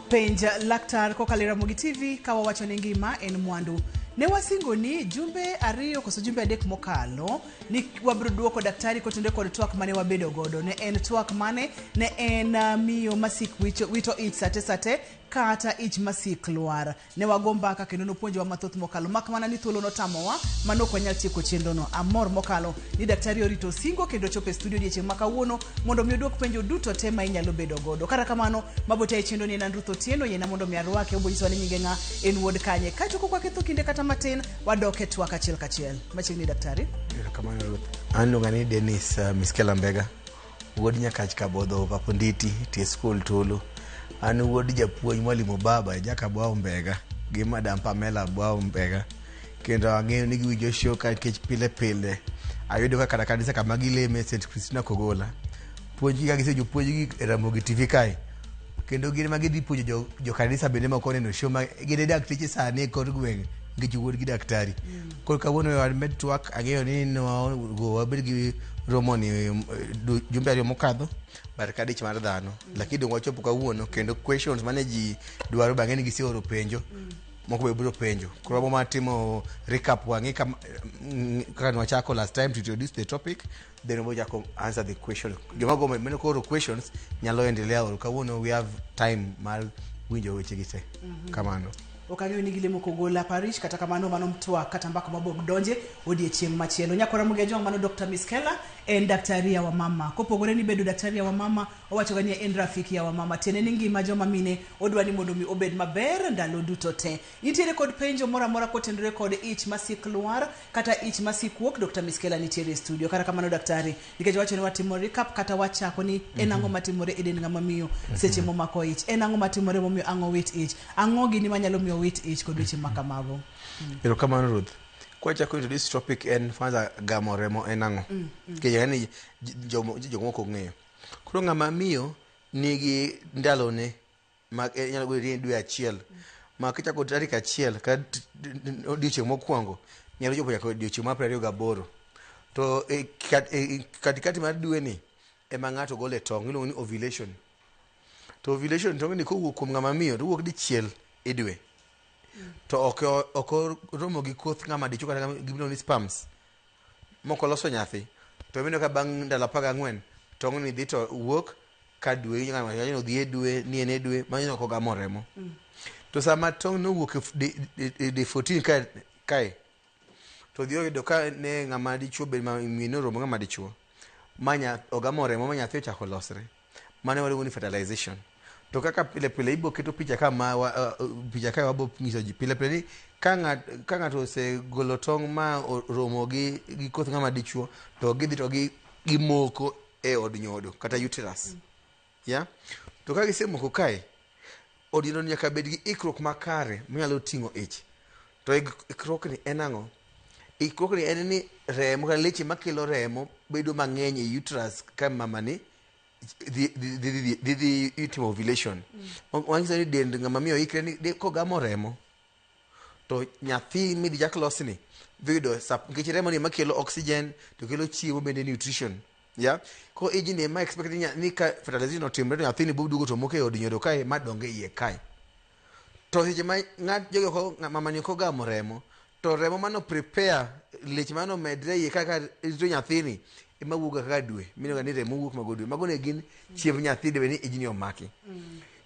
Penj laktar kokalo e Ramogi TV ka wawacho ni ngima en mwandu. Ne wasingo ni jumbe 2 koso jumbe 3 mokalo ni wabiro duoko daktari kotenore kod twak mane wabedo godo. Ne en twak mane? Ne en miyo masik wito ich sate sate kata ich masik lwar. Ne wago mbaka kendo nopuonjowa mathoth mokalo, mak mana ni thuolo notamowa mano ok wanyal tieko chenro no. Amor mokalo ni daktari orito singo kendo chopo e studio odiechieng' ma kawuono mondo mi oduok penjo duto te ma inyalo bedo godo. Kata kamano, mabotayi chenro ni en an Ruth Otieno, yiena mondo mi arwake, obonyisowa ni nyinge ng'a, en wuod kanye. Kaeto kok waketho kinde kata matin, wadok e twak achiel kachiel. Machiegni daktari. Erokamano Ruth. An iluonga ni Dennis Miskela Mbega. Wuod Nyakach Kabodho Paponditi, tie skul Tulu. An wuod japuonj Mwalimu Baba Jaka Bwao Mbega gi Madam Pamela Bwao Mbega. Kendo ang'eyo ni giwinjo show ka nikech pile pile ayudo ka kata kanisa kama gileme St. Christina Kogola. Puonjgi ka gisewinjo puonjgi e Ramogi TV kae. Kendo gin ema gidhi puonjo jo, jo kanisa bende ma ok oneno show ma gin e dakteche sani e kor gweng' nikech wuod gi daktari. Koro kawuono we wamed twak ang'eyo ni nwago wabed gi romo ni jumbe 2 mokadho but ka dich mar dhano. Lakini dong wachopo kawuono kendo questions mane ji dwaro bang'e ni giseoro penjo. Moko be biro penjo. Koro wabo mana timo recap wang'i kaka nwachako last time to introduce the topic then wabo chako answer the question. Joma go meno koro questions nyalo endelea oro kawuono we have time mar winjo weche gi te. Kamano. Ok ang'eyo ni gilemo Kogola Parish, kata kamano mano mtwak kata mbaka mabok donje odiechieng' machielo. Nyakora Ramogi Ajwang' mano Dr. Miskela en daktari ya wamama. Kopogore ni bedo daktari ya wamama, owacho ga ni en rafiki ya wamama. Tiende ni ngima joma mine odwa ni mondo mi obed maber ndalo duto te. Nitiere kod penjo moro amora kotenore kod ich masik lwar kata ich masik wuok, Dr. Miskela nitiere e studio. Kata kamano daktari, nikech wacho ni watimo recap kata wachako ni en ang'o matimore e dend ng'ama miyo seche momako ich, en ang'o matimore momiyo ang'o wit ich, ang'o gini manyalo miyo wit ich kod weche ma kamago. Erokamano Ruth. Kwachako introduce topic en kwanza gamo remo en ang'o? Nikech ang'e ni jomoko ok ong'eyo. Koro ng'ama miyo nigi ndalone ma inyalo bedo ni dwe achiel ma kichako tarik 1 ka odiochieng' mokwongo nyalo chopo nyaka odiochieng' mar 28 to e katikati mar dwe ni ema ng'ato gole tong' iluongo ni ovulation. To ovulation tong' ni kowuok kuom ng'ama miyo to owuok dichiel e dwe. To ok oromo gi koth ng'ama dichuo kata gimiluongo ni sperms mok oloso nyathi to ineno ka bang' ndalo 14 tong' ni dhi to wuok ka dwe iwinjo ka ng'ato odhi e dwe ni en e dwe mano ok ogamo remo. To sama tong' nowuok e day 14 kae to dhi oyudo ka ne ng'ama dichuo be miyo oromo ng'ama dichuo ma ogamo remo ma nyathi ochako losre. Mano waluongo ni fertilization. To kaka pile pile ibo keto picha ka ma picha ka wabo nyiso ji pile pile ni ka ng'ato osegolo tong' ma oromo gi koth ng'ama dichuo to gidhi to gimoko e od nyodo kata uterus. Yeah? To ka gisemoko kae, od nyodo nyaka bed gi ikruok makare manyalo ting'o ich. To ikruok ni en ang'o? Ikruok ni en ni remo kata leche makelo remo bedo mang'eny e uterus ka mama ni dhi timo ovulation. Wanyiso ni dend ng'ama miyo ikre ni kogamo remo to nyathi midhi chak losni dhi yudo nikech remo ni ema kelo oxygen to kelo chiemo bende nutrition. Yeah? Koro ijni ema expect ni ka fertilization otimre to nyathini biro duogo to moko e od nyodo kae ma dongo e iye kae. To seche ma ng'at jogi ok mamani ok ogamo remo to remo mano prepare leche mano medre iye kaka rito nyathini ema wuok kaka dwe mineno ni remo wuok mago dwe mago ne gin chiemb nyathi dwe ni ijni omaki.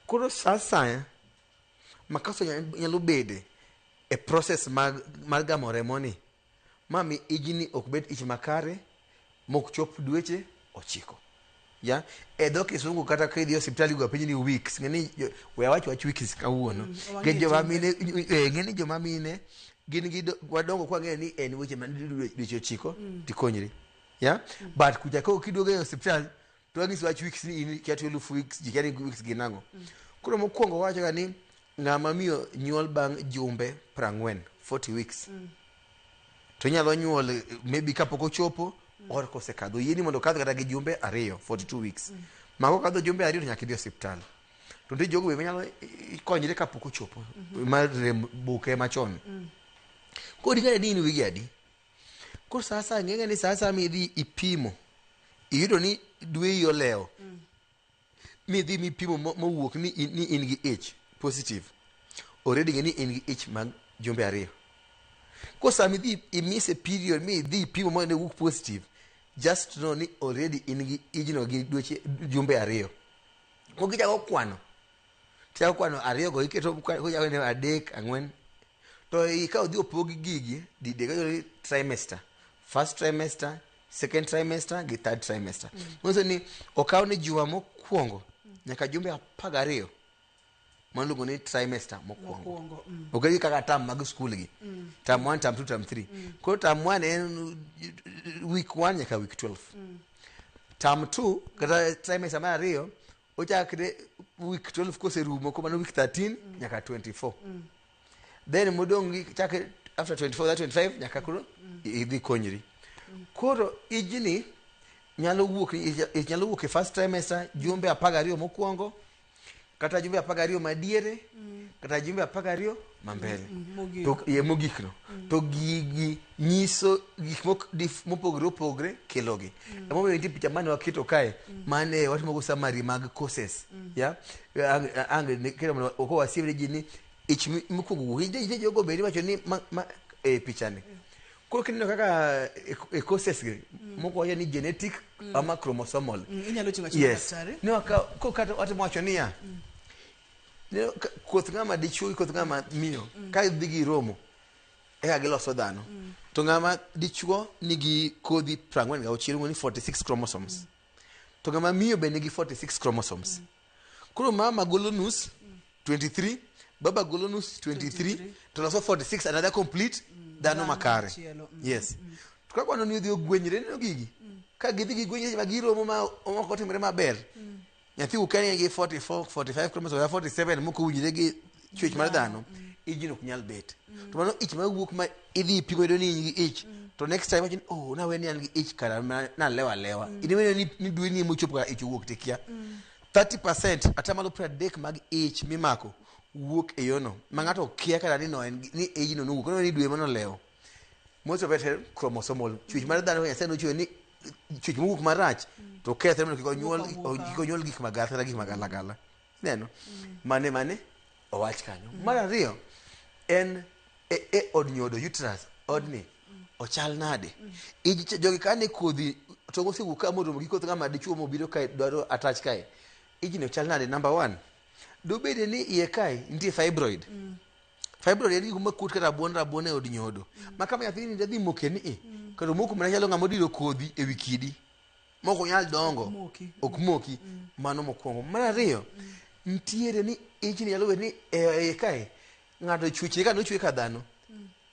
Koro sa asaya makosa nyalo bede e process mar gamo remo ni ma mi ijni ok bed ich makare mok chop dweche 9. Ya? E dho kisungu kata ka idhi e osiptal igo penj ni weeks, ng'e ni we awach wach weeks kawuono. Nikech joma mine ng'e ni joma mine gin gi wadongo kwa ng'eyo ni en weche ma dweche 9 tikonyri. Ya? But kucha ko kiduogo e osiptal to wang'isi wach weeks ni in kia 12 weeks, ji kia ni weeks gin ang'o. Koro mokwongo wawacho ga ni ng'ama miyo nyuol bang' jumbe 40, 40 weeks. To inyalo nyuol maybe kapok ochopo or kosekadho. Yieni mondo okadh kata gi jumbe 2, 42 weeks. Ma kokadho jumbe 2 to nyaka idhi osiptal. To nitie jogo be manyalo konyre kapok ochopo mar rem buke machon. Koro ing'eyo ni in wige adi? Koro sa asaya ng'e ni sa asaya midhi ipimo iyudo ni dweyi olewo midhi mipimo mowuok ni in gi ich. positive, already ng'e ni in gi ich mag jumbe 2. Ko sama idhi imise period mi idhi ipimo ma ne wuok positive, just know ni already in gi ijno gi dweche jumbe 2. Ko gichako kwano, tichako kwano 2 go iketo kochako neno 3, 4. To ka odhi opogi gigi didek iyudo ni trimester, first trimester, second trimester gi third trimester. Manyiso ni okaw ni juma mokwongo nyaka jumbe 12 mano iluongo ni trimester mokwongo. Mokwongo. Oketgi kaka term mag skul gi. Term 1, term 2, term 3. Koro term 1 en week 1 nyaka week 12. Term 2 kata trimester mar 2 ochakre week 12 koserumo ko mano week 13 nyaka 24. Then modong' gi chakre after 24 that 25 nyaka koro idhi konyri. Koro ijni nyalo wuok ich nyalo wuok e first trimester jumbe 12 mokwongo kata jumbe 12 madiere kata jumbe 12 mambele. Mogik. To ye mogik no. To gigi nyiso gik mopogore opogore kelogi. Emomiyo nitie picha mane waketo kae mane watimo go summary mag causes. Yeah? Ang kendo mondo ok wasiem ne ji ni ich mokwongo wuok. Nitie jogo bende iwacho ni ma e picha ni. Koro kineno kaka e causes gi moko wacho ni genetic ama chromosomal. Inyalo ting'o achiel Yes. daktari. Ne waka ko kata watimo wacho niya. Ne koth ng'ama dichuo gi koth ng'ama miyo ka gidhi giromo eka giloso dhano. To ng'ama dichuo nigi kodhi 46 iluongo ni 46 chromosomes. To ng'ama miyo be nigi 46 chromosomes. Koro mama golo nus 23, baba golo nus 23, to loso 46 another complete dhano makare. Machielo. Yes. To kaka waneno ni odhi ogwenyre neno gigi. Ka gidhi gigwenyre ma giromo ma moko otimore maber. Nyathi wuok ka nigi 44, 45 chromosomes, 47 moko owinjore gi chwech mar dhano, ijno ok nyal bet. To mano ich mawuok ma idhi ipimo iyudo ni in gi ich, to next time iwacho ni oh nawe ni an gi ich kara nalewo alewa. In iwinjo ni dwe ni emochopo kara ich owuok tikia. 30% atamalo 30 mag ich mimako wuok e yono ma ng'ato kia kata ni no en ni ijno nowuok oneno ni dwe manolewo. Most of it chromosomal. Chwech mar dhano Nyasaye nochweyo ni chwech mowuok marach to kethre mondo kik onyuol Wuok awuoka. kik onyuol gik magath kata gik magalagala. Ineno? Mane owach kanyo. Mar ariyo en e od nyodo uterus odni ochal nade? Ij jogi kane kodhi tong' osewuok ka moromo gi koth ng'ama dichuo mobiro kae dwaro attach kae. Ijni ochal nade? Number 1, dobede ni iye kae nitie fibroid. Fibroid en gik makuot kata rabuon rabuon e od nyodo. Ma kama nyathi ni dhi moke ni i. Kendo moko mana chalo ng'ama odiro kodhi ewi kidi. Mok onyal dongo. Ok moki. Ok moki. Mano mokwongo. Mar ariyo, nitiere ni ichni nyalo bedo ni e iye kae ng'ato chwechne ka nochwe ka dhano.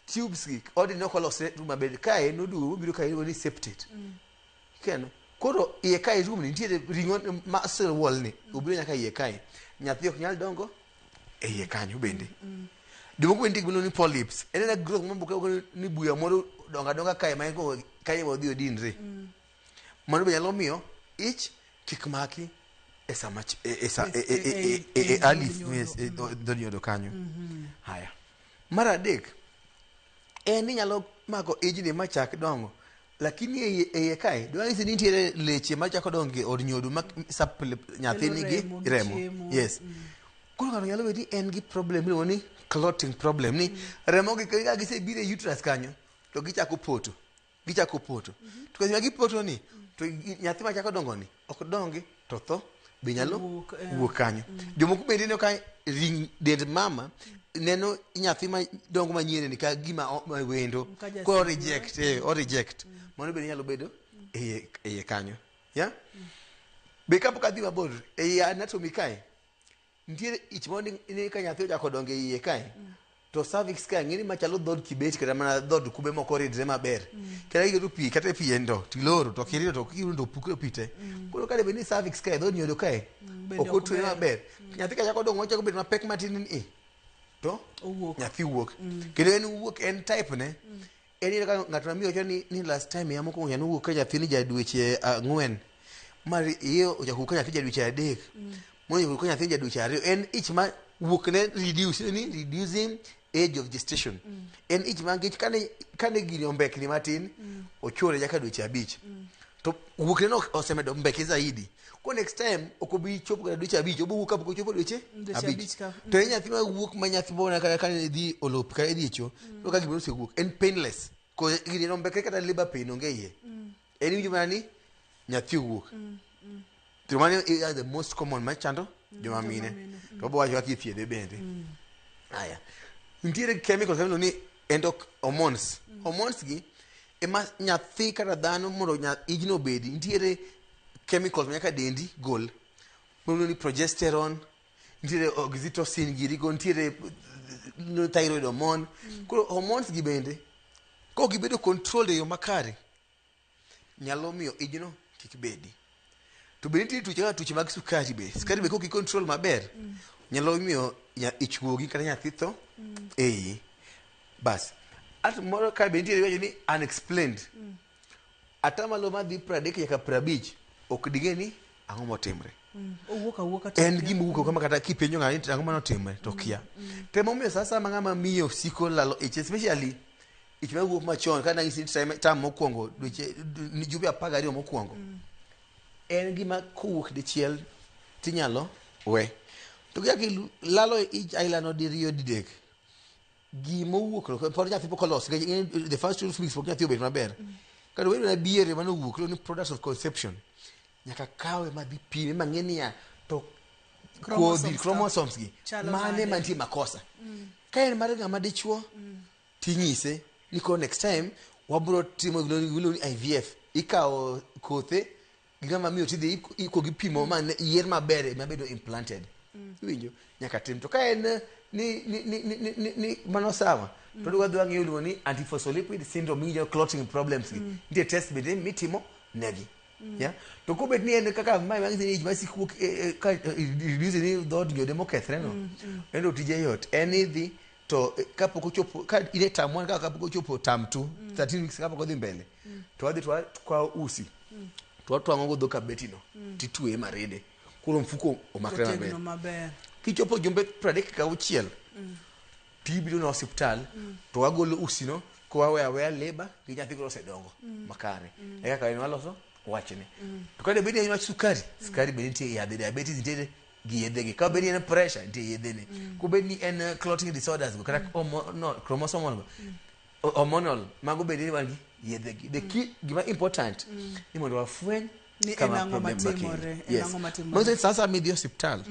Tubes gi odni ok olosre maber. Kae noduogo mobiro kae iluongo ni septate. Kendo koro iye kae room ni nitiere ring'o ma cell wall ni obiro nyaka iye kae. Nyathi ok nyal dongo e iye kanyo bende. Jomoko bende nitie gima iluongo ni polyps. En ena growth mamoko ni buya moro dongo adonga kae ma en ko kae odhi odinre. Mano be nyalo miyo ich kik maki e sama e sa e e e e early e dho nyodo kanyo. Haya. Mar adek en ni nyalo mako ijni machak dongo lakini e iye kae dwa nyisi ni nitiere leche machako dongo e od nyodo ma supply nyathi Kelo nigi remo gi remo. chiemo. Yes. Koro ng'ato nyalo bedo ni en gi problem miluongo ni clotting problem ni remo gi ka gisebiro e uterus kanyo to gichako poto. Gichako poto. To kama gipoto ni to nyathi machako dongo ni ok dongi to tho be nyalo Wuok, wuok kanyo. Jomoko bende ineno ka ring dend mama neno nyathi ma dongo manyien ni ka gima ma wendo. Ka jasik Koro reject, o reject. Mano bende nyalo bedo e iye kanyo. Yeah? Be kapok adhi mabor e anatomy kae nitiere ich moro ni ka nyathi ochako dongo e iye kae to cervix kae ng'eni machalo dhod kibeti kata mana dhod kube moko oridre maber. Kata iketo pi kata pi e ndo tiloro to kirido to kirundo pukre pi te. Koro ka debed ni cervix kae dhod nyodo kae Bende ok ok otwe ber. maber. Nyathi ka chako dongo ochako bedo mapek matin ni to Owuok. nyathi wuok. Kendo en wuok en type ne. En iyudo ka ng'at ma miyo wacho ni last time ya mokwongo cha nowuok ka nyathi ni ja dweche 4. Mar iye ochako wuok ka nyathi ja dweche 3. Moro wuok ka nyathi ja dweche 2. En ich ma wuok ne reduce ni reducing age of gestation. En ich ma nikech kane gini ombekni matin ochore nyaka dweche 5. To wuokne no osemedo mbeke zaidi. Ko next time ok obi chopo kata dweche 5, obo wuok kapok ochopo dweche Dweche 5. 5 ka. To en nyathi ma wuok ma nyathi bona kata ka idhi olop kata idhi e cho, to ka gimoro osewuok, en painless. Ko gini no mbeke kata labor pain onge iye. En iwinjo mana ni nyathi owuok. To mano is the most common machando joma mine. To obo wacho kaka ithiedhe bende. Aya. Nitiere chemicals miluongo ni endoc hormones. Hormones gi ema nyathi kata dhano mondo ijno obedi, nitiere chemicals ma nyaka dendi gol. Miluongo ni progesterone, nitiere oxytocin girigo, nitiere thyroid hormone. Koro hormones gi bende kok gibedo controlled e yo makare, nyalo miyo ijno kik bedi. To bende nitie tuoche kaka tuoche mag sukari be. Sukari be kok i control maber, nyalo miyo ich wuogi kata nyathi tho e iyi. Bas. At moro ka be nitiere iwacho ni unexplained. Atamalo madhi 30 nyaka 50 ok ding'e ni ang'o motimre. Owuok awuoka to En gima owuok kama kata kipenjo ng'ato ni ang'o manotimre to kia. To emomiyo sa asaya ma ng'ama miyo siko lalo ich especially ich mawuok machon kata nang'isi ni term mokwongo dweche ni jumbe 12 mokwongo. En gima kowuok dichiel tinyalo we. To kaka lalo ich ailano diriyo didek, gima owuok no pod nyathi pok olos nikech ing'e the first 2 weeks pok nyathi obet maber. Kata obedo na biere manowuok iluongo ni products of conception nyaka kawe madhi pime mang'e niya to kodhi Chromosomes ka chromosomes gi chalo mane nade? mantie makosa. Ka en mar ng'ama dichuo ting'ise ni koro next time wabro timo gima iluongo ni IVF. Ikawo kothe gi ng'ama miyo tidhi ikuongo ipimo ma yier maber ema bedo implanted. Iwinjo? Nyaka tim. To ka en ni mano sawa, to wadhi wang'iyo iluongo ni antiphospholipid syndrome miwinjo clotting problems gi. Nitie test bende mitimo negi. Yeah? To kobet ni en kaka mae mang'isi ni ich masik wuok ka reduce ni dhood nyodo mokethre no. En to tije yot. En idhi to kapok ochopo ka in e term 1 ka kapok ochopo term 2 13 weeks kapok odhi mbele to wadhi to wakwawo usi to watwang'o go dho kabeti no titweye maride koro mfuko omakre maber Otegno maber. kichopo jumbe 36 tibiro na osiptal to wagolo usino ko waweyo aweya leba gi nyathi koro osedongo makare e kaka en waloso wachne to ka debed ni en wach sukari sukari be nitie yadhe diabetes nitiere gi yedhegi ka bed ni en pressure nitie yedhene kobed ni en clotting disorders go kata no, chromosomal go hormonal mago bende ni wan gi yedhegi the key gima important ni mondo wafweny Ni en kama ang'o problem matimore, makelo. en Yes. ang'o matimore. Manyiso ni sasa midhi osiptal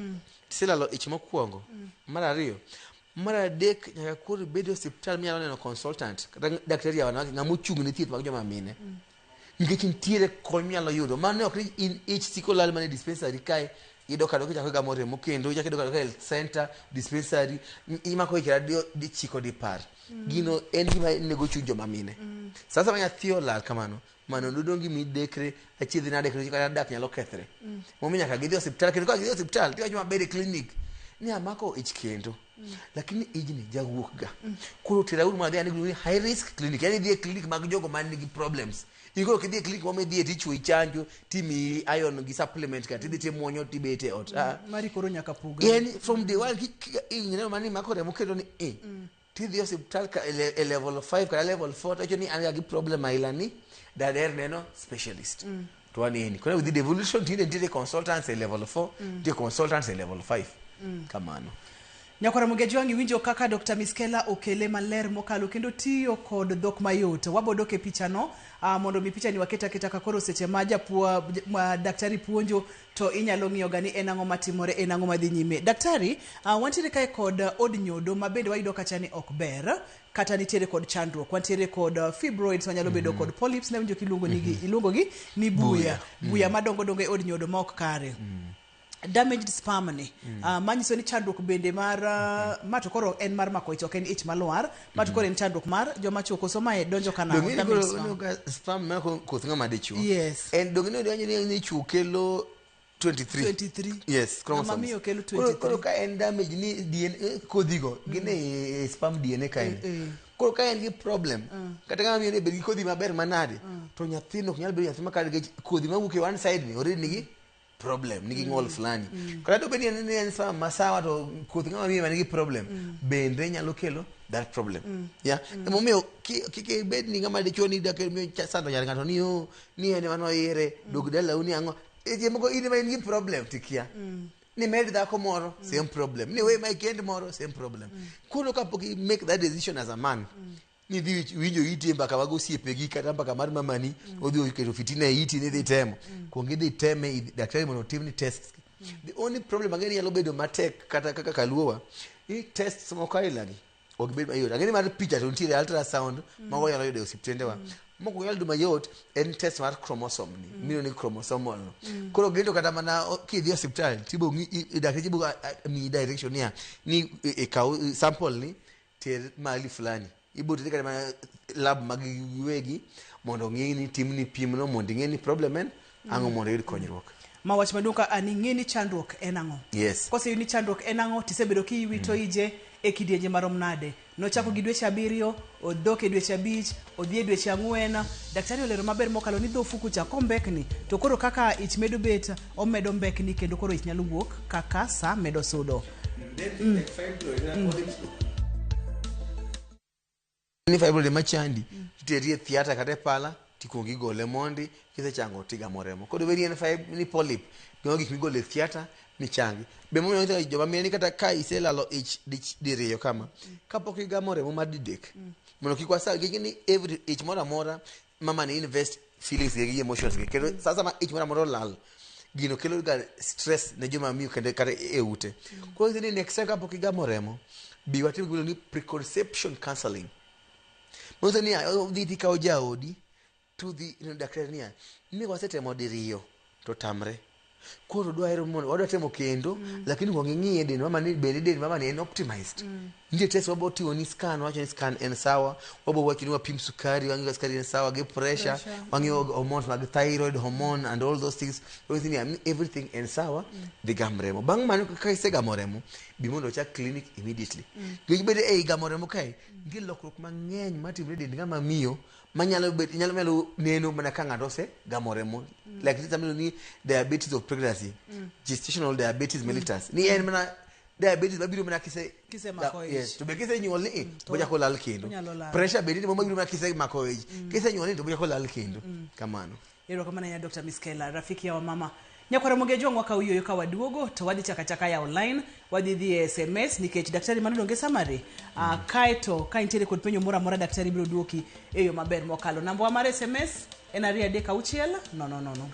tiselalo ich mokwongo mar ariyo mar adek nyaka koro ibed e osiptal minyalo neno consultant kata daktari ya wanawake ng'ama ochung' ne thieth mag joma mine nikech nitiere kony minyalo yudo mano ok ni in ich siko lal mana e dispensary kae idok adoka ichako igamo remo kendo ichako idok adoka health center dispensary imako ich kata dichiko dipar gino en gima nego chuny joma mine sasa ma nyathi olal kamano mano dodong' gi midekre achiedh nade kendo kata dak nyalo kethre momiyo nyaka gidhi osiptal kendo ka gidhi osiptal tiwacho maber e clinic ni amako ich kendo lakini ijni jawuok ga koro terauru mondo adhi ane gimiluongo ni high risk clinic yani idhi e clinic mag jogo man nigi problems in koro kidhi e clinic moro midhiye tichuoyi chanjo timiyi iron gi supplement ka tidhi timuonyo tibet e ot Ah. Mari koro nyaka pogre. Yani from day one ineno mani mako remo kendo ni eh tidhi e osiptal ka e level 5 kata level 4 tawacho ni an ga gi problem aila ni dader neno specialist to waneni koro with the devolution tinde nitiere consultants e level 4 nitie consultants e level 5 kamano. Nyakwara Mugejwang' iwinjo kaka Dr. Miskela okele maler mokalo kendo tiyo kod dhok mayot. Wabodok e pichano mondo mi pichani waket aketa ka koro seche ma japuo ma daktari puonjo to inyalo ng'iyo ga ni en ang'o matimore, en ang'o madhi nyime. Daktari, wantiere kae kod od nyodo ma bende wayudo kacha ni ok ber kata nitiere kod chandruok. Wantiere kod fibroids manyalo bedo kod polyps ne winjo kiluongo ni gi iluongo gi ni buya. Buya madongo dongo e od nyodo ma ok kare. Damaged sperm ni manyiso ni chandruok bende mar ma to koro en mar mako ich ok en ich malwar ma to koro en chandruok mar joma chuo koso mae donjo ka nang'o Donge damaged koro sperm. ineno ka sperm mako koth ng'ama dichuo Yes. en donge ne ni chuo kelo 23 23. Yes, chromosomes. Ng'ama miyo kelo Koro- 23. Koro ka en damage ni DNA kodhigo gin e sperm DNA ka en. Koro ka en gi problem kata ng'ama miyo ne bed gi kodhi maber manade to nyathino ok nyal bedo nyathi makare nikech kodhi mawuok e one side ni already nigi problem nigi ng'ol fulani. Kata dobed ni en sperm masawa to koth ng'ama miyo ma nigi problem bende nyalo kelo that problem. Yeah, emomiyo kik ibed ni ng'ama dichuo ni dak miyo sando nyar ng'ato ni o ni en ema noyire dog dalau ni ang'o. Seche moko in ema in gi problem tikia ni med dhako moro, same problem, ni we ma ikend moro, same problem. Koro kapok i make that decision as a man ni dhi winjo iti e mbaka mag osiepegi kata mbaka mar mamani, odhi oketo fitina e iti ni idhi temo, kuong idhi teme daktari mondo otimni tests. The only problem ang'e ni nyalo bedo matek kata kaka kaluowa ni tests moko ailagi ok bed mayot. Ang'e ni mar picha to nitiere ultrasound ma wanyalo yudo e osiptendewa. Mok nyal yudo mayot en test mar chromosome ni miluongo ni chromosomal no. Koro gento kata mana kidhi e osiptal tibo ng'i dakteche bo miyi direction niya ni kaw sample ni ter mahali fulani, ibo teri kata mana lab mag giwegi mondo ong'i ni timni pimno mondo ing'e ni problem en ang'o mondo iyud konyruok. Ma wach maduong' ka an ing'e ni chandruok en ang'o. Yes. Koseyud ni chandruok en ang'o, tisebedo kiwito ije e kidienje marom nade. Nochako gi dweche 7, odok e dweche 5, odhi e dweche 4. Daktari olero maber mokalo ni dho ofuku cha kombekni, to koro kaka ich medo bet, omedo mbekni kendo koro ich nyalo wuok kaka sa medo sudo. Ni fibroid ema chandi, titeri e theatre kata e pala tikuongo igole mondi, kisechango tigamo remo. Koro bed ni en ni polyp, gima gik migolo e theatre michangi. Be momiyo nitie joma mine ni kata ka iselalo ich diriyo kama, kapok igamo remo mar didek, mondo kik wasa gi ni every ich moro amora mama ni invest feelings gi emotions gi. Kendo sasa ma ich moro amora olal, gino kelo ga stress ne joma miyo kendo kata e ute. Koro ni next time kapok igamo remo, bi watim gimiluongo ni preconception counseling. Manyiso ni dhi tikawo jaodi to dhi ineno daktari niya ni wasetemo diriyo to tamre, koro dwahero mondo wadwa temo kendo, lakini kuong ing'iye dend mama ni bende dend mama ni en optimized. Nitie test wabo timo ni scan, wacho ni scan en sawa, wabo wacho ni wapim sukari, wang'iyo sukari en sawa gi pressure, wang'iyo hormones mag thyroid hormone and all those things. Everything, everything en sawa, dhi gam remo. Bang' mano ka isegamo remo, bi mondo ochak clinic immediately. Nikech bende ei gamo remo kae nitie lokruok mang'eny matimore e dend ng'ama miyo manyalo bet nyalo nyalo neno mana ka ng'ato osegamo remo, like this something ni diabetes of pregnancy, gestational diabetes mellitus, ni en mana diabetes mabiro mana kise Kisemako ich. Yes, to be kisenyuol ni bochako lal kendo. Onyalo lal. Pressure bende ni mabiro mana kisemako ich, kisenyuol ni to bochako lal kendo kamano. Erokamano ahinya Dr. Miskela, rafiki ya wamama. Nyakwara Mogi Ojwang' wakaw yueyo ka waduogo to wadhi chaka chaka ya online, wadhi dhi e SMS nikech daktari mano donge summary. Kaeto ka intiere kod penjo moro amora daktari biro duoki e yo maber mokalo. Namba wa mar SMS en 236 0 0.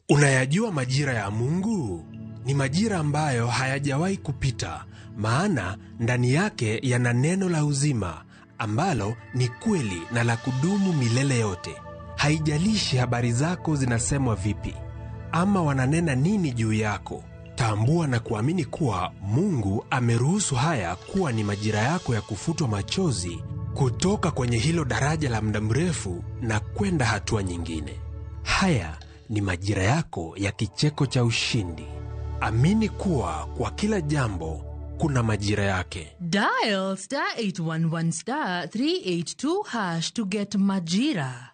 Unayajua majira ya Mungu? Ni majira ambayo hayajawahi kupita, maana ndani yake yana neno la uzima ambalo ni kweli na la kudumu milele yote. Haijalishi habari zako zinasemwa vipi ama wananena nini juu yako, tambua na kuamini kuwa Mungu ameruhusu haya kuwa ni majira yako ya kufutwa machozi kutoka kwenye hilo daraja la muda mrefu na kwenda hatua nyingine. Haya ni majira yako ya kicheko cha ushindi. Amini kuwa kwa kila jambo kuna majira yake. Dial star 811 star 382 hash to get Majira.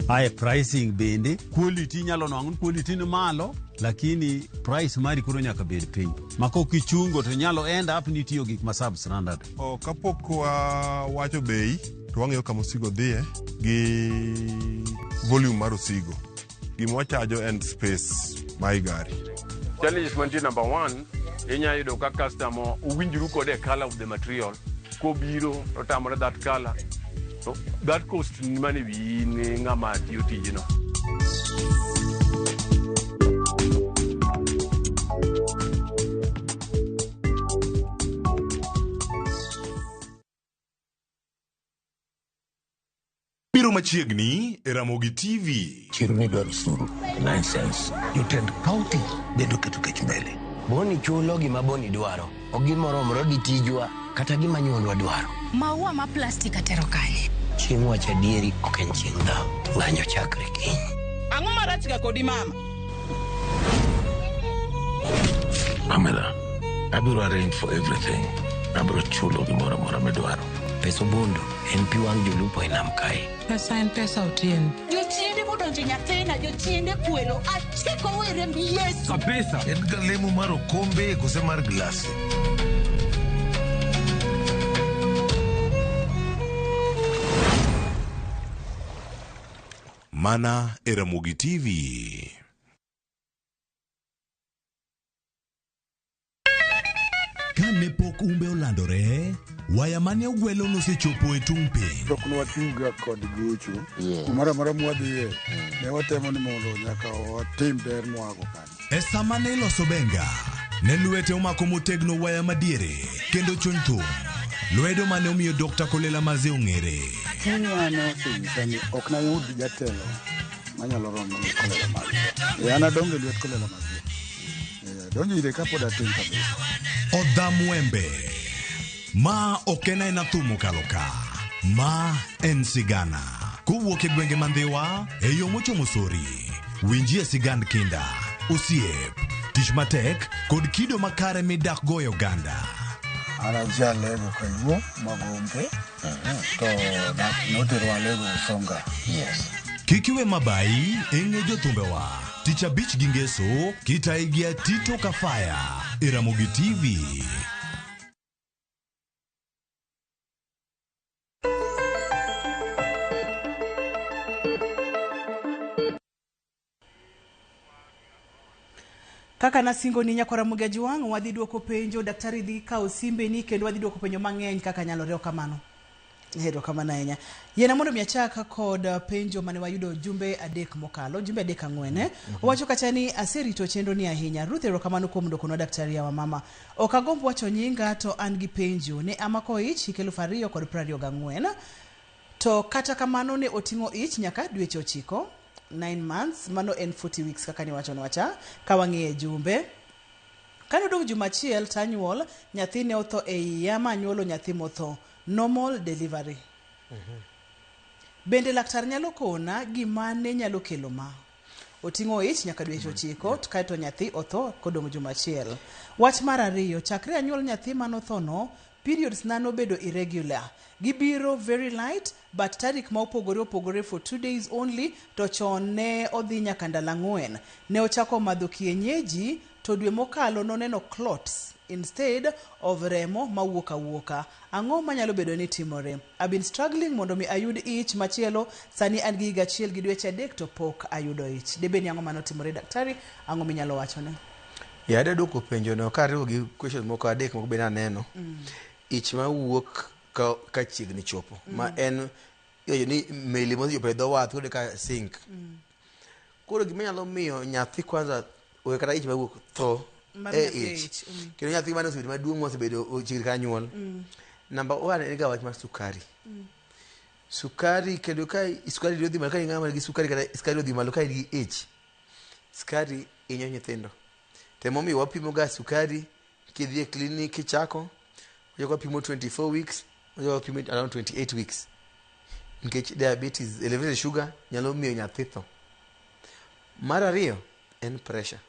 Ae pricing bende quality inyalo nwang'o ni quality ni malo, lakini price mari koro nyaka bed piny ma kok ichungo to nyalo end up ni itiyo gik ma substandard. Kapok wawacho bei to wang'iyo kama osigo dhiye gi volume mar osigo. Gima wachajo en space ma i gari. Challenges mantie number 1, inya yudo ka customer uwinjru kode e color of the material, kobiro to tamore that color, so that cost ni mane wiyi ni ng'ama tiyo tijno. Biro machiegni e Ramogi TV. Chiro ni dwaro osuru, license, jotend county bende oketo kech mbele. Boni chulo gima Boni dwaro, ok gimoromore gi tijwa kata gima nyuolwa dwaro. Maua ma plastik atero kanye? Chieng' wacho adieri ok en chieng' dhaw, ng'anyo chakre kiny. Ang'o marach ga kodi mama? Pamela, Abiro arrange for everything. Abiro chulo gimoro amora midwaro. Pesa obondo en pi wang' jolupo e nam kae. Pesa en pesa Otieno. Jochiende modonjo nyathina, jochiende kwelo. Achiko e remb Yesu. Kabisa. En ga lemo mar okombe kose mar glasi? Mana e Ramogi TV. Kane pok umbe olandore, waya mane ogwelo nosechopo e tung' piny. Pok nwating'ga kod gocho. Kumoro amora mwadhiye, ne watemo ni mondo nyaka watim ber mwago kanyo. E sama ne iloso benga, ne lwete omako motegno waya madiere kendo chuny thum. Lwedo mane omiyo Dr. Kolela Maze ong'ere. Chunya ne osenyisa ni ok nayud jatelo manyalo romo gi Kolela Maze. E, an adongo e lwet Kolela Maze. E, adonjo ire kapod atin kabisa. Odha Mwembe. Ma ok en aena thum mokalo ka. Ma en sigana. Kowuok e gwenge ma Ndhiwa e yo mochomo Sori. Winjie sigand kinda, osiep, tich matek kod kido makare midak go e oganda. An ajalego kaluo Magombe to dak noterwa Alego Usonga. Yes. Kik iwe mabayi e ng'e jothumbewa. Tich abich gi ngeso kitayi gi Atito Kafaya e Ramogi TV. Kaka nasingo ni nyakwara Ramogi Ajwang', wadhi duoko penjo, daktari dhi kawo simbeni kendo wadhi duoko penjo mang'eny kaka nyalore kamano. Erokamano ahinya. Yiena mondo mi achak kod penjo mane wayudo jumbe adek mokalo, jumbe adek ang'wen. Eh? Owacho kacha ni aserito chenro ni ahinya. Ruth erokamano kuom duokonwa daktari yawa mama. Ok agomb wacho nyinga to an gi penjo. Ne amako ich hik 2024. To kata kamano ne oting'o ich nyaka dweche 9, 9 months, mano en 40 weeks kaka niwachonwa cha, ka wang'iye jumbe. Kane odong' juma achiel to anyuol, nyathi ne otho e iya ma anyuolo nyathi motho. Normal delivery. Bende laktar nyalo kona gima ne nyalo kelo ma? Oting'o ich nyaka dweche 9 to kaeto nyathi otho kodong' juma achiel. Wach mar ariyo, chakre anyuol nyathi manothono, periods na nobedo irregular. Gibiro very light but tarik ma opogore opogore for 2 days only to chon ne odhi nyaka ndalo 4. Ne ochako madho kienyeji to dwe mokalo noneno clots instead of remo mawuok awuoka. Ang'o manyalo bedo ni timore? I've been struggling mondo mi ayud ich machielo, sani an gi higa achiel gi dweche 3 to pok ayudo ich. Debed ni ang'o manotimore daktari, ang'o minyalo wachone? Ya adwa duoko penjo no kariwo gi questions moko adek moko bende aneno. Ich mawuok ka chiegni chopo. Ma en iwacho ni meli mosechopo e dho wath koro ka sink. Koro gima nyalo miyo nyathi kwanza we kata ich mawuok tho e ich. Kendo nyathi mane osebedo maduong' mosebedo chiegni ka nyuol. Number 1 en ga wach mar sukari. Sukari kendo ka sukari odhi malo ka ing'ama gi sukari kata sukari odhi malo ka in gi ich. Sukari hinyo nyithindo. To emomiyo wapimo ga sukari kidhi e clinic kichako, wachako wapimo 24 weeks, wachako wapimo around 28 weeks. Nikech diabetes, elevated sugar nyalo miyo nyathi tho. Mar ariyo en pressure.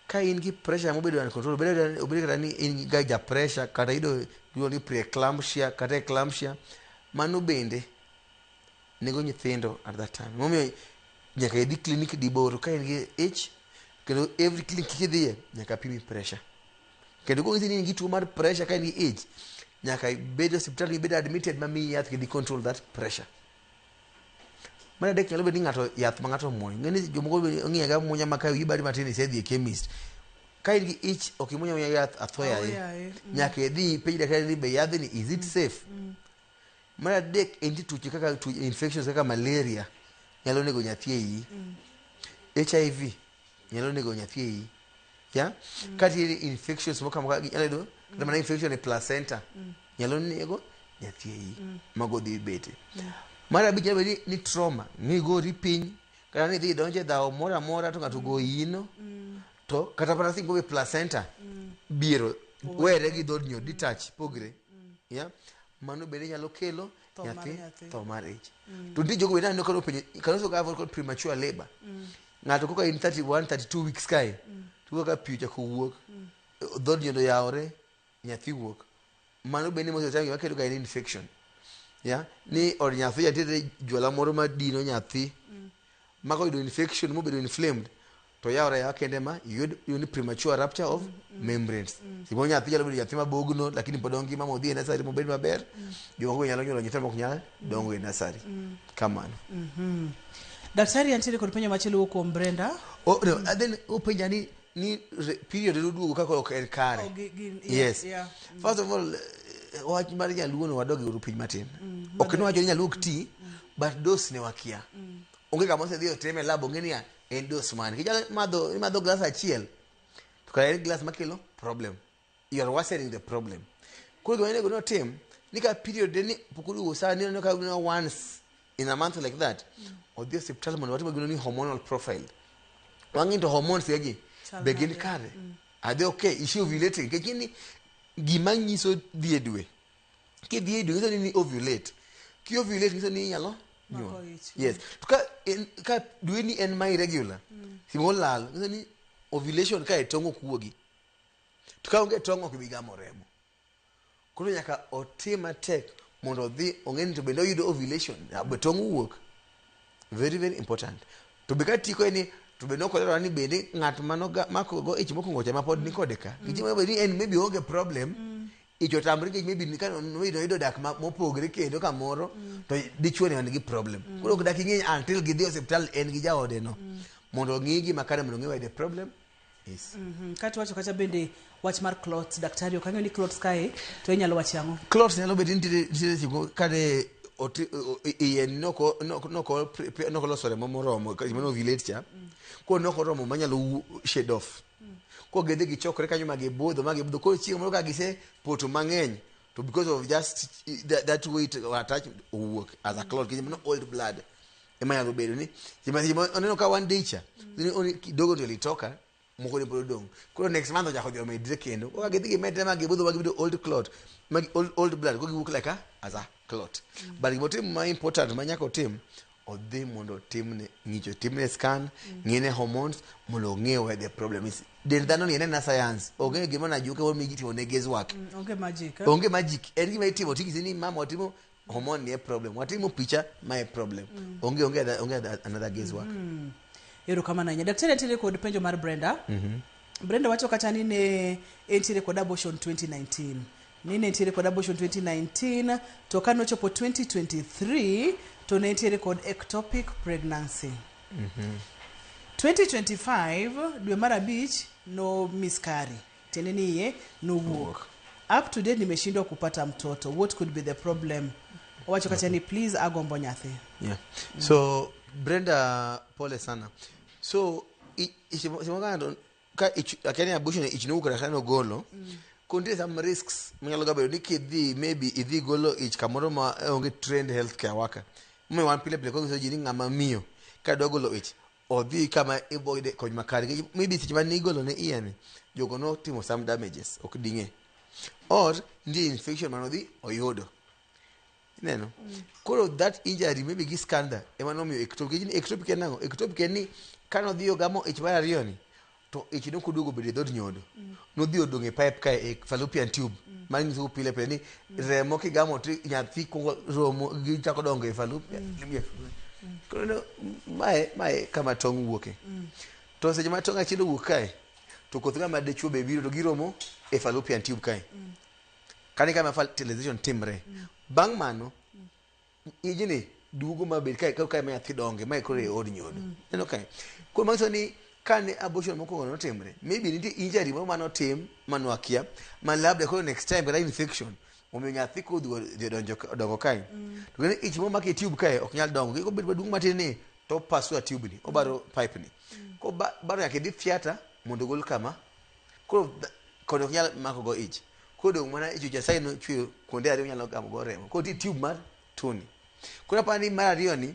Ka in gi pressure mobedo uncontrolled, obedo kata ni in ga ja pressure kata yudo iluongo ni preeclampsia kata eclampsia, mano bende nego nyithindo at that time. Emomiyo nyaka idhi clinic diboro ka in gi ich, kendo every clinic kidhiye nyaka pimi pressure. Kendo kong'isi ni in gi tuo mar pressure ka in gi ich, nyaka ibed e osiptal ibed admitted ma miyi yath kendo i control that pressure. Mar adek nyalo bedo ni ng'ato yath ma ng'ato omuonyo. Ng'eni jomoko be ong'iyo ga munya ma ka wiyi bari matin isedhi e chemist. Ka in gi ich ok imuny amunya yath atho yaye. Nyaka idhi ipenj daktari ni be yadhni is it safe? Mar adek en nitie tuoche kaka infections kaka malaria nyalo nego nyathi e iyi. HIV nyalo nego nyathi e iyi. Ya? Ka nitiere infections moko amoka nyalo yudo kata mana infection e placenta nyalo nego nyathi e iyi. Mago dhi bete. Mar abich nyalo bedo ni trauma, nigori piny kata nidhi idonjo e dhawo moro amora to ng'ato ogoyi ino to kata mana singo e placenta biero were gi dhood nyo detach pogre. Ya? Mano bende nyalo kelo nyathi tho mar ich. To nitie jogo bende aneno ka nopenjo can also have called premature labor. Ng'ato koka in 31 32 weeks kae to ka pi ochako wuok. Dhood nyodo yawore, nyathi wuok. Mano bende most of the time gima kelo ga en infection. Yeah? Ni od nyathi nitiere jwala moro ma dino nyathi. Ma koyudo infection mobedo inflamed to yawore ayawa kende ma iyud iyud ni premature rupture of membranes. Gimoro nyathi nyalo bedo nyathi mabogno lakini pod ongima modhi e nursery mobed maber. Jomoko be nyalo nyuolo nyithindo mok nyal dongo e nursery. Kamano. Daktari antiere kod penjo machielo wuok kuom Brenda. Oh, no, and then openja ni ni period noduogo kaka ok en kare. Oh, Yes. yeah. First of all, wach mar nyaluo no wadog e uru piny matin. Ok niwacho ni nyaluo ok ti, but dose ne wakia. Onge kama osedhi otime lab onge niya en dose mane. Kinyalo madho imadho glass achiel to kare en glass makelo problem. You are worsening the problem. Koro gima onego notim ni ka period ni pok oduogo sani ineno ka once in a month like that odhi e osiptal mondo watim gima ni hormonal profile. Wang'i to hormones gegi Chal be gin nade? kare. Are they okay? Is she ovulating? Nikech ing'e ni gima nyiso dhi e dwe. Kidhi e dwe nyiso ni ovulate. Ki ovulate nyiso ni inyalo Mako nyuol. ich. Yes. To ka en ka dwe ni en ma irregular, simo lal nyiso ni ovulation ka e tong' ok wuogi. To ka onge tong' ok bi gamo remo. Koro nyaka otim matek mondo odhi ong'e ni to bende oyudo ovulation, be tong' wuok. Very very important. To be ka tiko en ni to be nokolero ni bende ng'at mano mako go ich mokwongo cha ma pod ni kode ka. Nikech mm. ni en maybe onge problem. Ich otamre nikech maybe ka noyudo dak mopogre kendo kamoro to dichuo ni nigi problem. Koro ok dak ing'e until gidhi e osiptal en gi jaode no. Mondo ong'i gima kare mondo ong'e where the problem is. Kato wacho kata bende wach mar clots, daktari ok ang'eyo ni clots kae to inyalo wacho ang'o? Clots nyalo bedo ni nitiere nitiere seche moko kane iye noko noko loso remo moromo gima no ovulate cha. Koro nokoromo manyalo shed off. Koro gidhi gichokore kanyo ma gibudho ma gibudho. Koro chieng' moro ka gise poto mang'eny to because of just that weight attach owuok as a clot nikech mano old blood ema nyalo bedo ni seche ma oneno ka one day cha kidogo ndio litoka moko ne pod odong'. Koro next month ochako odhi omedre kendo. Koro ka gidhi gimedre ma gibudho ma gibedo old clot, ma old blood, koro giwuok like a, as a clot. But gimotim ma important ma nyaka otim, odhi mondo otimne ng'icho, timne scan, ng'ine hormones mondo ong'e where the problem is. Dend dhano ni en ena science, onge gima najuke momi ji timo ne guesswork. Onge magic. Eh? Onge magic, en gima itimo ting'isi ni mama watimo hormone ni e problem, watimo picha ma e problem. Onge another guesswork. Erokamano ahinya. Daktari antiere kod penjo mar Brenda. Brenda wacho kata ni ne entiere kod abortion 2019. Ni ne entiere kod abortion 2019 to ka nochopo 2023 to ne entiere kod ectopic pregnancy. 2025 dwe mar abich no miscarry. Tiende ni iye nowuok. Up to date nimeshindwa kupata mtoto. What could be the problem? Owacho kata ni please agombo nyathi. Yeah. So Brenda pole sana. So ka akia ni abortion ich nowuok kata ka nogolo. Ko nitie some risks manyalo ga bedo ni kidhi maybe idhi golo ich kamoro ma onge trained healthcare worker. Momiyo wan pile pile konyiso ji ni ng'ama miyo ka dwa golo ich odhi kama ibo yude kony makare. Nikech maybe seche mane igolo ne iye ni jogo notimo some damages ok ding'e. Or nitie infection manodhi oyudo. Ineno? Koro that injury maybe gi scan da ema nomiyo ectopic. Nikech ectopic en ang'o? Ectopic en ni kanodhi ogamo ich mar ariyo ni to ich nok oduogo obedo e dhood nyodo. Nodhi odong' e pipe kae e fallopian tube. Mano nyiso pile pile ni remo kigamo to nyathi kuongo romo gichako dongo e fallopian. Koro no, mae kama tong' wuoke. To seche ma tong' achiel owuok kae to koth ng'ama dichuo be biro to giromo e fallopian tube kae. Kani kama fertilization timre. Bang' mano ijni duogo mabed kae kae ma nyathi donge mae koro e od nyodo. Ineno kae. Koro manyiso ni kane abortion mokwongo notimre, maybe nitie injury moro manotim manwakia ma labda koro next time kata infection omiyo nyathi kodhi odhi donjo dongo kae. To kendo ich momaki e tube kae ok nyal dongo. Kik obed maduong' matin ni to pasua tube ni, obaro pipe ni. Ko baro nyaka idhi theatre mondo ogol kama. Koro koni ok nyal mako go ich. Koro dong' mana ich Nyasaye nochweyo kuonde ariyo nyalo gamo go remo. Koro nitie tube mar tuoni. Koro aparo ni mar ariyo ni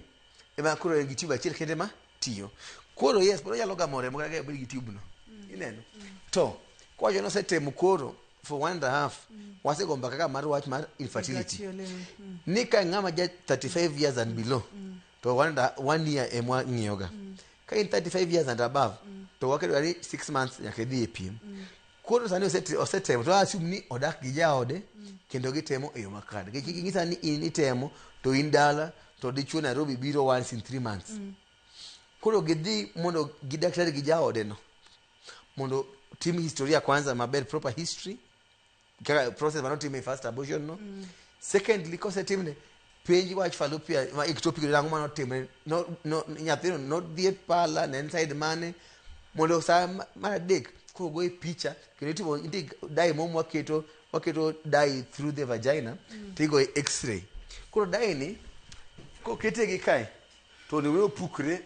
ema koro en gi tube achiel kende ma tiyo. Koro yes, pod onyalo gamo remo kata ka obed gi tube no. Ineno? To kowacho ni osetemo koro for 1.5 wasego mbaka ka mar wach mar infertility. Achiel, eh. Ni ka ng'ama ja 35 years and below to 1 year ema ng'iyoga. Ka in 35 years and above to waketo ni 6 months nyaka idhi e piem. Koro sani osetemo to assume ni odak gi jaode kendo gitemo e yo makare. Nikech kik ing'isa ni in itemo to in dala to dichuo Nairobi biro once in 3 months. Koro gidhi mondo gi daktari gi jaode no mondo tim historia kwanza maber, proper history, kaka process manotim e first abortion no. Secondly, kosetimne penj wach fallopian ma ectopic, ang'o manotimre no, no, nyathino nodhi e pala ne en side mane, mondo sa mar adek koro goye picha kendo itimo nitie dye mo mwaketo, waketo dye through the vagina tigoye x-ray. Koro dye ni kokete gi kae to onego bed opukre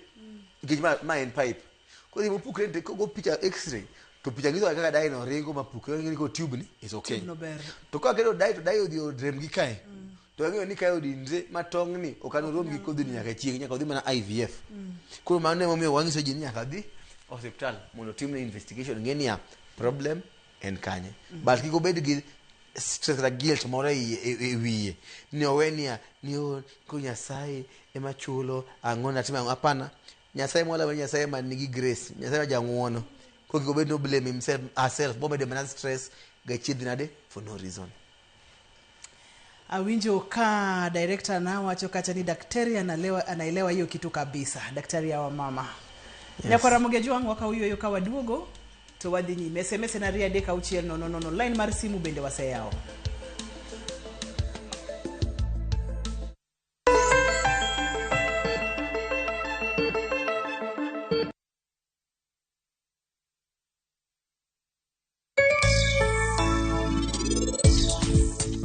nikech ma en pipe. Koro gima opukre ni kogo picha x-ray to picha nyiso kaka dye no ringo mapukre ni ko tube ni is okay. Tube no ber. To ka keto dye to dye odhi orem gi kae to ang'eyo ni kae odinre ma tong' ni ok anorom gi kodhi ni nyaka chieng', nyaka odhi mana IVF. Koro mano emomiyo wanyiso ji ni nyaka dhi osiptal mondo otimne investigation, ng'e niya problem en kanye, but kik obed gi stress kata guilt moro e wiye ni owe niya ni o ko Nyasaye ema chulo, ang'o natimo ang'o. Hapana, Nyasaye mwalamo ni Nyasaye man nigi grace, Nyasaye ma jang'uono. Koro kik obed no blame himself, herself, bomedo mana stress gachiedh nade for no reason. Awinjo ka director na wacho kacha ni daktari anaelewa hiyo kitu kabisa, daktari ya wamama. Yes. Nyakwar Ramogi Ajwang', wakaw yueyo ka waduogo to wadhi nyime. SMS en 23600, line mar simu bende waseyawo.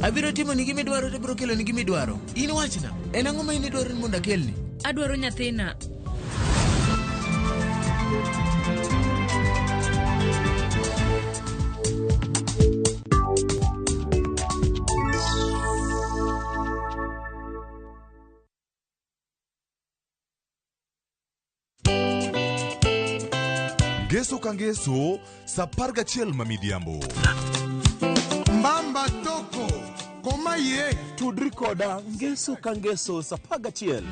Abiro timo ni gimidwaro to abiro kelo ni gimidwaro. In wachna, en ang'o ma in idwaro ni mondo akelni? Adwaro nyathina. Ngeso ka ngeso sa 11 ma midhiambo. Mbamba toko koma ye. Tudri koda ngeso ka ngeso sa 11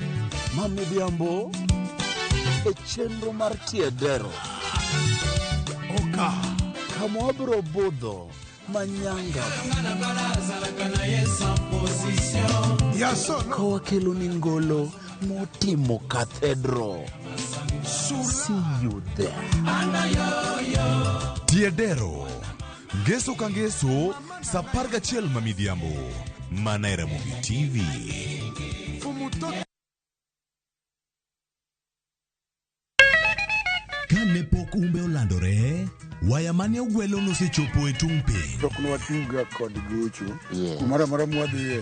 ma midhiambo e chenro mar Tiedero. Oka. Kama wabiro budho manyanga Yaso. ka wakelo ni ngolo motimo cathedral. See you there. Tiedero. Ngeso ka ngeso sa 11 ma midhiambo. Mana e Ramogi TV. Fumutoto. Kane pok umbe olandore, waya mane ogwelo nosechopo e tung' piny. Tok nwatuga kod gocho kumoro amora mwadhiye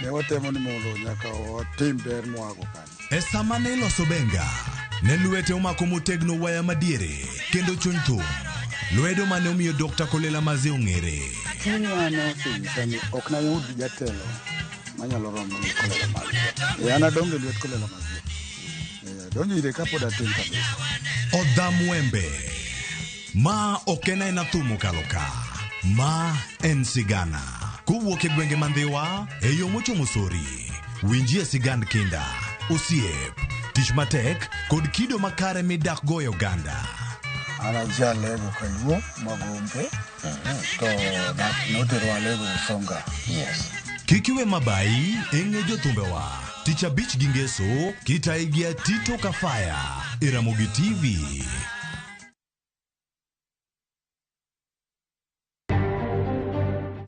ne watemo ni mondo nyaka watim ber mwago kanyo. E sama ne iloso benga, ne lwete omako motegno waya madiere kendo chuny thum. Lwedo mane omiyo Dr. Kolela Maze ong'ere. Chunya nosenyisa ni ok nayud jatelo manyalo romo gi Kolela Mazie. E, an adongo e lwet Kolela Mazie. E, adonjo ire kapod atin kabisa. Odha Mwembe. Ma ok en aena thum mokalo ka. Ma en sigana. Kowuok e gwenge mandhiwa e yo mochomo Sori. Winjie sigand kinda, osiep, tich matek kod kido makare midak go e oganda. An ajalego kaluo Magombe to dak noterwa Alego Usonga. Yes. Kik iwe mabayi e ng'e jothumbewa. Tich abich gi ngeso kitayi gi Atito Kafaya e Ramogi TV.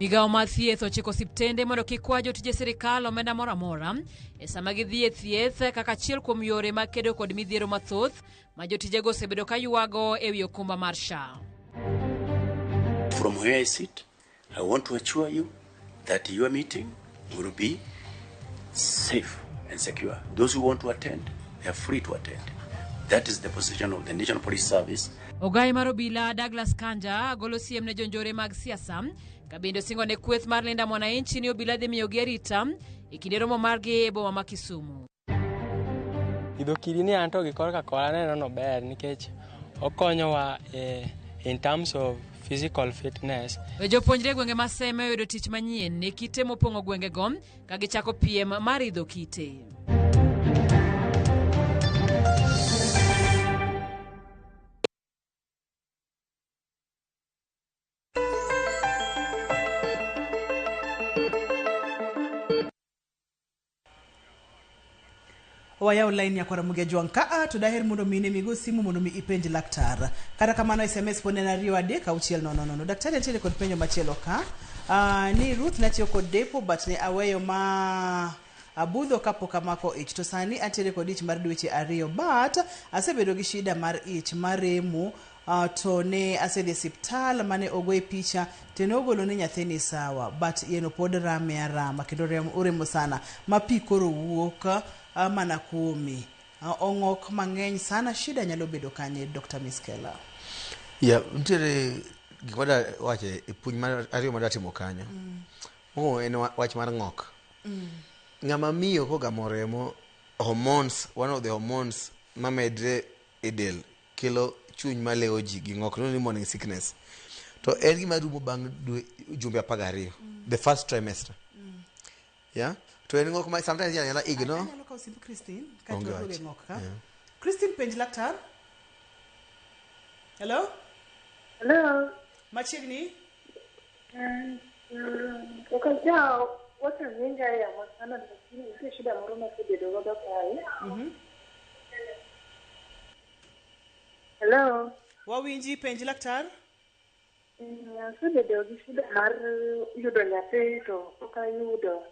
Migawo mar thieth ochiko osiptende mondo kik kwa jotije sirikal omenda moro amora e sama gidhi e thieth kaka achiel kuom yore mag kedo kod midhiero mathoth ma jotijego osebedo ka ywago e wi okumba mar SHA. From where I sit, I want to assure you that your meeting will be safe and secure. Those who want to attend, they are free to attend. That is the position of the National Police Service. Ogai mar obila Douglas Kanja golo siem ne jonjore mag siasa ka bende osingo ne kweth mar Linda Mwananchi ni obila dhi miyogi arita e kinde romo margi e boma ma Kisumu. Idho kidi ni anto gi korka kola aneno nober nikech okonyowa e, in terms of physical fitness. Jopuonjre e gwenge ma Seme oyudo tich manyien e kite mopong'o gwengego ka gichako piem mar idho kite. Wayaw line nyakwar Ramogi Ajwang' ka a to daher mondo mine migo simu mondo mi ipenj laktar. Kata kamano SMS pod en 2 3 6 0 0. Daktari nitiere kod penjo machielo ka. Ni Ruth natiyo kod depo but ne aweyo ma abudho kapok amako ich to sani antiere kod ich mar dweche 2 but asebedo gi shida mar ich maremo to ne asedhi e siptal mane ogoye picha to ne ogolo ni nyathi ni sawa but iyeno pod rame arama kendo oremo sana ma pi koro wuok mana kuome. Ong'ok mang'eny sana, shida nyalo bedo kanye Dr. Miskela? Yeah, nitiere gik mada wacho e puonj mar ariyo mada timo kanyo. Mokwongo en wach mar ng'ok. Ng'ama miyo kogamo remo, hormones, one of the hormones mamedre e del kelo chuny malewo ji gi ng'ok, iluongo ni morning sickness. To en gima rumo bang' jumbe 12, the first trimester. Yeah? To en ng'ok ma sometimes inyalo nyala ignore. Anyalo kawo simb Christine kaeto Onge waduogo e wach. ng'ok ka. Yeah. Christine, penj laktar. Hello? Hello. Machiegni? Ok ajaw wacho nyinga e yamo sana lakini nitie shida moro masebedo godo kae. Hello. Wawinji, penj laktar. Asebedo gi shida mar yudo nyathi to pok ayudo.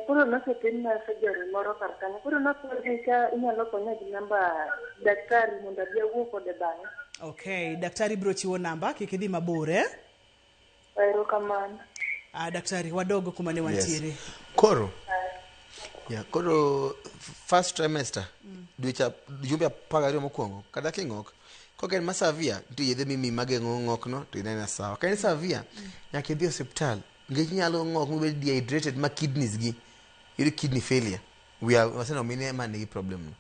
Koro nosetimna surgery moro kar kanyo. Koro nakwayi ka inyalo konya gi namba daktari mondo abi awuo kode bang'e. Okay, daktari biro chiwo namba, kik idhi mabor eh? Erokamano. Daktari, wadogo kuma ne wantiere. Yes. Koro, yeah, koro first trimester, dweche jumbe 12 mokwongo, kata king'ok, kok en ma severe, nitie yedhe mimiyi mageng'o ng'okno to ineno sawa. Ka en severe, nyaka idhi e osiptal, nikech inyalo ng'ok mibed dehydrated ma kidneys gi, iyud kidney failure. We are waseneno mine ma nigi problem no.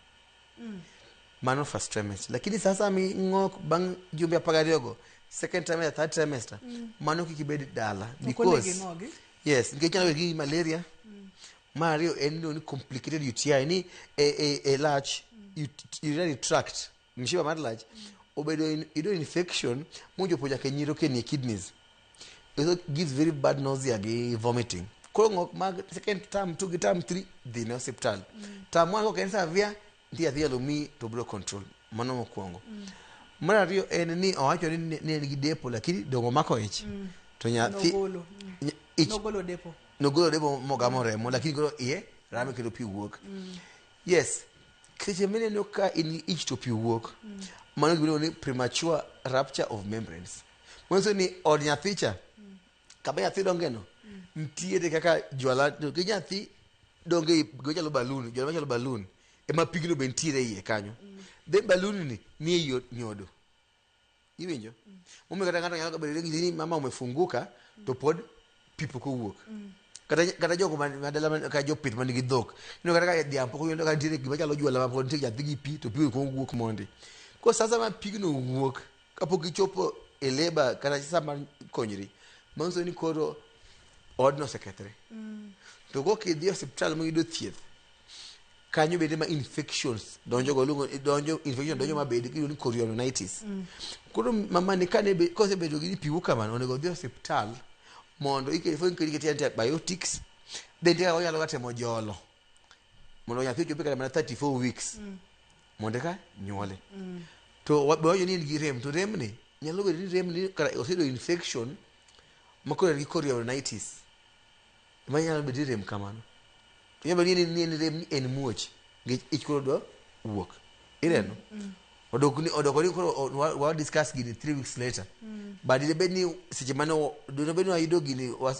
Mano first trimester. Lakini sasa mi ng'ok bang' jumbe 12 go, second trimester, third trimester, mano kik ibed dala. Ok onego Because, ing'ogi? yes, nikech nyalo bedo gi malaria. Mar ariyo en iluongo ni complicated UTI, ni e lach, urinary tract, mshipa mar lach, obedo iyudo infection mochopo nyaka e nyiroke e kidneys. It also gives very bad nausea gi vomiting. Koro ng'ok mag second term 2 gi term 3 dhi ne osiptal. Term 1 kok en severe, nitie yath inyalo miyi to biro control. Mano mokwongo. Mar ariyo en ni owacho ni ne en gi depo lakini dongo omako ich. To nyathi Nogolo. Ich Nogolo depo. Nogolo depo mogamo remo lakini koro iye rame kendo pi wuok. Yes. Seche mineno ka in gi ich to pi wuok. Mano gima iluongo ni premature rupture of membranes. Manyiso ni od nyathi cha, kama nyathi donge no, nitiere kaka jwala, to gi nyathi donge gima chalo balloon, jwala machalo balloon, ema pigno be nitiere iye kanyo. Then balloon ni nie yo nyodo. Iwinjo? Momiyo kata ng'ato nyalo bedo ni mama umefunguka to pod pi pok owuok. Kata jogo ma dala kata jopith man gi dhok. Ineno kata ka dhiang' pok oyudo ka nitiere gima chalo jwala ma pod nitie nyathi gi pi to pi ok owuok mondi. Koro sasa ma pigno owuok kapok ichopo e labour kata sama konyri, manyiso ni koro odno osekethre. To kok idhi e osiptal miyudo thieth, kanyo bende ma infections donjo go, iluongo donjo infection donjo mabed iluongo ni chorioamnionitis. Koro mama ni kane kosebedo gi pi wuok kamano, onego odhi e osiptal mondo ikete ikete antibiotics, then nitie kaka onyalo ga temo jolo mondo nyathi ochopi kata mana 34 weeks mondo eka nyuole. To be wacho ni en gi rem, to rem ni nyalo bedo ni rem ni kara oseyudo infection ma koro en gi chorioamnionitis. Ma nyalo bedo ni rem kamano. Nyalo bedo ni en rem ni en muoch nikech ich koro dwa wuok. Ineno? Odok ni odoko ni koro wa discuss gini 3 weeks later. But dine bed ni seche mane dine bed ni wayudo gini wa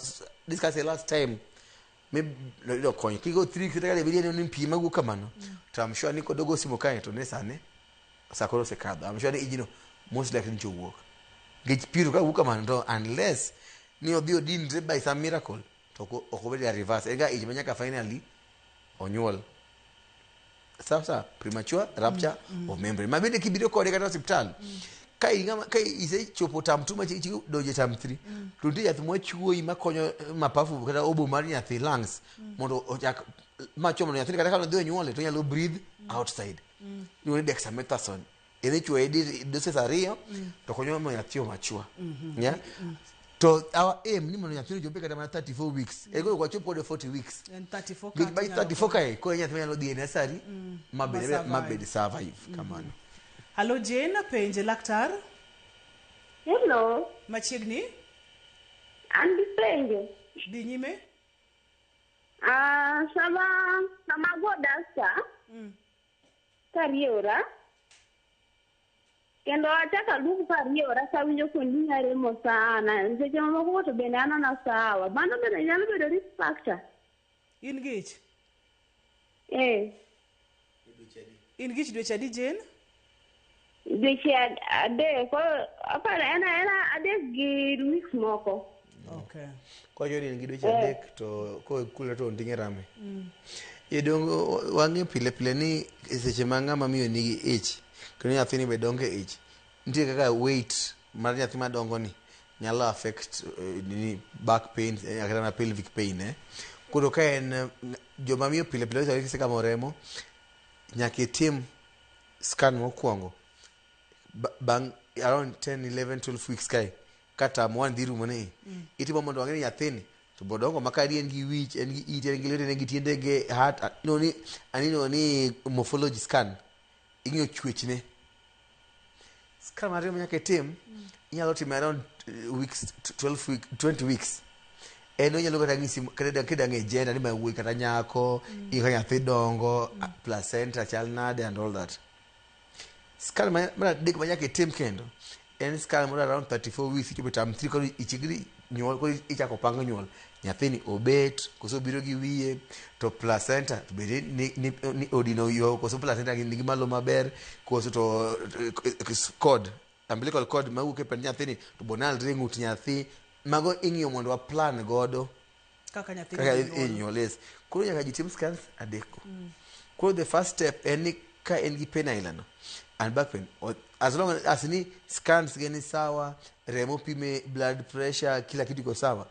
discuss last time maybe noyudo kony. Kigo 3 weeks later kata bed ni pi mawuok kamano. To I'm sure ni kodogo simo kae to ne sane sa koro osekadho. I'm sure ni ijno most likely nyicha owuok. Nikech pi to kawuok kamano to unless ni odhi odinre by some miracle to ok obed ga reverse. En ga ich ma nyaka finally onyuol. Sawa sawa, premature rupture of membrane. Ma bende kibiro kode kata osiptal, ka ing'ama ka isechopo term 2 ma donjo e term 3, to nitie yath mwachuoyi makonyo mapafu kata obo mar nyathi lungs mondo ochak macho mondo nyathini kata ka odhi onyuole to onyalo breathe outside. Iluongo ni dexamethasone. En ichuoye doses 2 to konyo mondo nyathi omachua. Yeah? To our aim ni mondo nyathino chope kata mana 34 weeks. E koro kwachop kode 40 weeks. En 34 Nikech by ka tinyalo 34 kae koro nyathi manyalo dhi e nursery ma bed Ma ma survive. bed survive kamano. Hallo Jane, penje laktar. Hello. Machiegni. An gi penjo. Dhi nyime. Ah, sama sama ago dasta kariewora kendo achako aduogo kariewora kawinjo konding'a remo sana seche mamoko to bende anana sawa mano bende nyalo bedo risk factor In gi ich? Eh. In gi ich dweche adi Jane? Dweche 3 koro aparo en aena 3 gi weeks moko. Okay. Kowacho ni en gi dweche Eh. 3 to kokulre to onding'e rame. Idongo wang'e pile pile ni e seche ma ng'ama miyo nigi ich kendo nyathini be dongo e ich nitie kaka weight mar nyathi madongo ni nyalo affect nini back pain kata mana pelvic pain eh. Koro ka en joma miyo pile pile wacho ni kisegamo remo nyaka itim scan mokwongo bang' around 10 11 12 weeks kae ka term 1 dhi rumo ni itimo mondo wang'e ni nyathini to bodongo ma kadi en gi wich en gi ite en gi lwete en gi tiendege heart iluongo ni ani iluongo ni morphology scan ing'iyo chwechne scan mar remo nyaka itim inyalo time around weeks 12 week 20 weeks en onyalo kata ng'isi kata kidang' e gender ni ma wuoyi kata nyako ing'iyo ka nyathi dongo placenta chal nade and all that scan mar adek ma nyaka itim kendo en scan moro around 34 weeks ichopo term 3 koro ichiegni nyuol koro ichako pang nyuol nyathini obet koso obiro gi wiye to placenta to bende ni odino yo koso placenta nigi malo maber koso to cord umbilical cord mawuok e pend nyathini to bonalre e ng'ut nyathi mago ing'iyo mondo wa plan godo Kaka nyathi kaka dhi nyuol. inyuol yes koro nyaka ji tim scans adek go koro the first step en ni ka en gi pain aila no and back pain as long as ni scans ge ni sawa remo pime blood pressure kila kitu iko sawa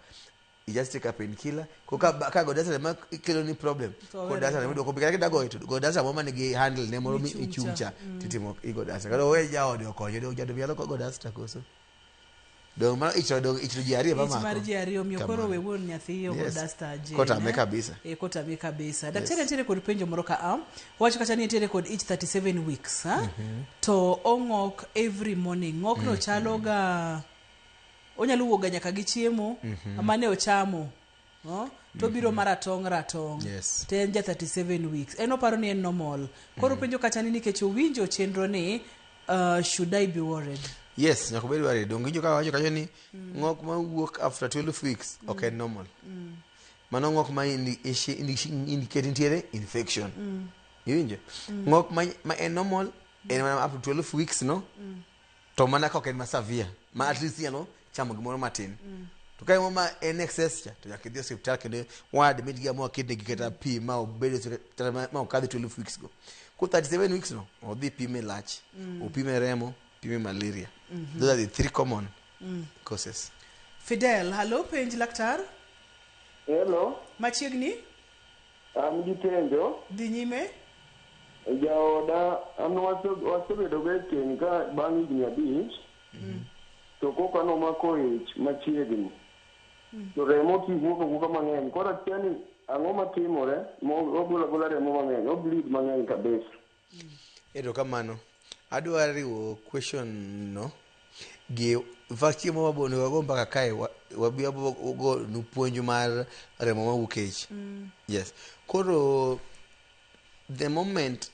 you just take a painkiller ko ka godasa ema kelo ni problem To were godasa go. ema duoko kata kidago to godasa moro manigi handle ne moro mi Michungcha. ichungcha titimo igodasa kata owe jaode okonye dong jaode nyalo godasa koso dong mano ichro dong ichro ji ariyo Ich mar mamako ji ariyo omiyo koro Kamano. we wuon nyathi ogo Yes. dasta Jane, Kotame eh? kabisa. Eh, kotame kabisa. Yes. Daktari nitiere kod penjo moro ka a wacho kata ni nitiere kod ich 37 weeks ha? To ong'ok every morning ng'okno chalo ga onyalo wuok ga nyaka gi chiemo mane ochamo oh? To obiro maratong' ratong' Yes. to en ja 37 weeks en oparo ni en normal koro penjo kata ni nikech owinjo chenro ni should I be worried Yes, nyaka obed worried. Donge winjo kaka wacho kanyo ni ng'ok mawuok after 12 weeks ok en normal. Mano ng'ok ma indicate nitiere infection. Iwinjo? Ng'ok ma en normal en mana up to 12 weeks no to mana ka ok en ma severe ma at least inyalo chamo gimoro matin. To ka en ma en excess cha to nyaka idhi e osiptal kendo wa admit gi ma waketnegi kata pi ma obedo kata ma okadhi 12 weeks go. Ko 37 weeks no odhi pime lach, opime remo, pime malaria. Those are the three common causes. Fidel, hallo penj laktar Hello, machiegni an gi penjo. dhi nyime Jaoda an wasebedo go e keny ka bang' higni 5 to koka nomako ich machiegni to remo ti wuok awuoka mang'eny koro akia ni ang'o matimore ogolo agola remo mang'eny obleed mang'eny kabisa. Erokamano. Adwa riwo question no gi in fact chiemo ma onego wago mbaka kae wabi wago nu puonj mar remo mawuok e ich. Yes. Koro the moment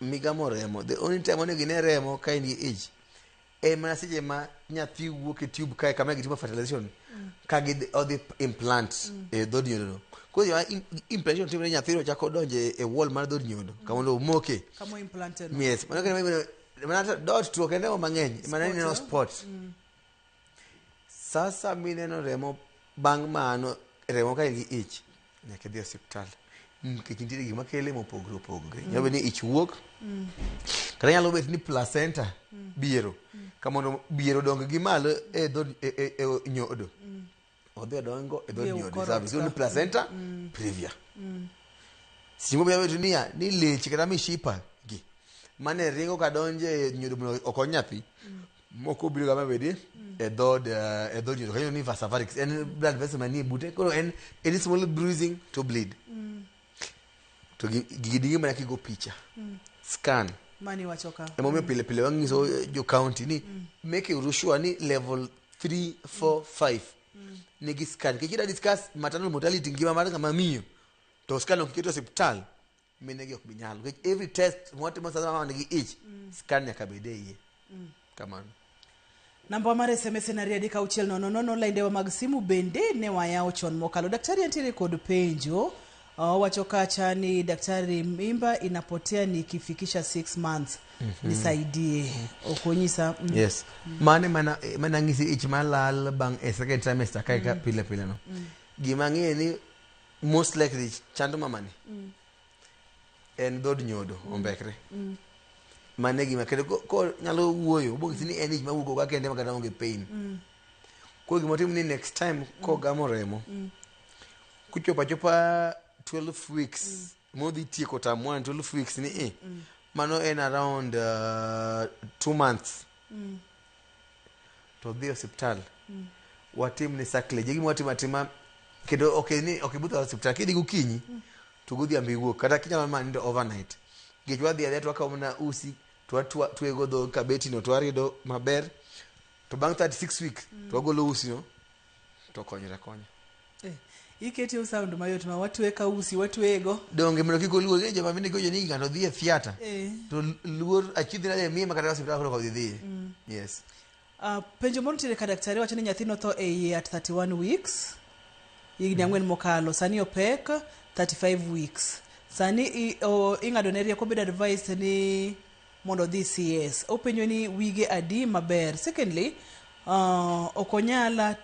migamo remo, the only time onego ine remo ka in gi ich en mana seche ma nyathi wuok e tube kae kama gitimo fertilization ka gidhi odhi implant e dhod nyodo no. Koro seche ma implantation timore nyathino chako donjo e wall mar dhod nyodo kama mondo omoke. Kama implante no. Yes, mano kendo mana dot to ok en remo mang'eny, mana ineno spot. Sasa mineno remo bang' mano remo ka in gi ich nyaka idhi e osiptal nikech nitiere gik makele mopogore opogore. Nyalo bet ni ich wuok kata nyalo bet ni placenta biero ka mondo biero odong gi malo e dhod e nyodo odhi odongo e dhod Dhi e nyodo kor ot service ni ka. placenta previa. Seche moko nyalo bet niya ni leche kata mishipa gi mane ringo ka donjo e nyodo mondo okony nyathi Moko biro ga mabedi e dhood e dhood nyodo kanyo ni vasa varix en blood vessel manie bute koro en any small bruising to bleed. To gigi dingi mana kigo picha. Scan. Mani wacho ka. Emomiyo pile pile wang'iso jo county ni make uru sure ni level 3 4 5 nigi scan. Nikech kida discuss maternal mortality ngima mar ng'ama miyo to scan ok iketo e osiptal mine gi ok bi nyalo nikech every test mwatimo sasa mama nigi ich scan nyaka bed e iye kamano. Namba mar SMS en 23600 laindewa mag simu bende ne wayawo chon mokalo. Daktari antiere kod penjo. Owacho kacha ni daktari, mimba inapotea nikifikisha 6 months. Nisaidie. Ok onyisa. Yes. Mane mana mana ng'isi ich malal bang' e second trimester kae ka pile pile no. Gima ang'eyo ni most likely chando mamani en dhood nyodo ombekre. Mano e gima kendo ko nyalo wuoyo obong'isi ni en ich mawuok ka kende makata onge pain. Koro gima otim ni next time kogamo remo kochopo achopa 12 weeks modhi tieko term 1 12 weeks ni e mano en around 2 months to odhi e osiptal watim ne cerclage. Gima watimo atima kendo ok ni ok ibudh e osiptal kidhi gokinyi to godhiambo iwuok kata kinyalo mana nindo overnight nikech wadhi adhiya to wakawo mana usi to watwego dho kabetino to warido maber to bang' 36 weeks to wagolo usino to konyre akonya. Ikete sound mayot ma watwe ka usi watwego. Donge mondo kik oluor ng'e joma mine gojo ni ng'ato dhi e theatre to luor achiedh nade miye makata osiptal koro ok odhi dhiye. Yes. Penjo moro nitiere ka daktari wacho ni nyathi notho e iye at 31 weeks higni 4 mokalo sani opek 35 weeks sani ing'ado ne rieko bedo advice ni mondo odhi CS openjo ni wige adi maber. Secondly, ok onyal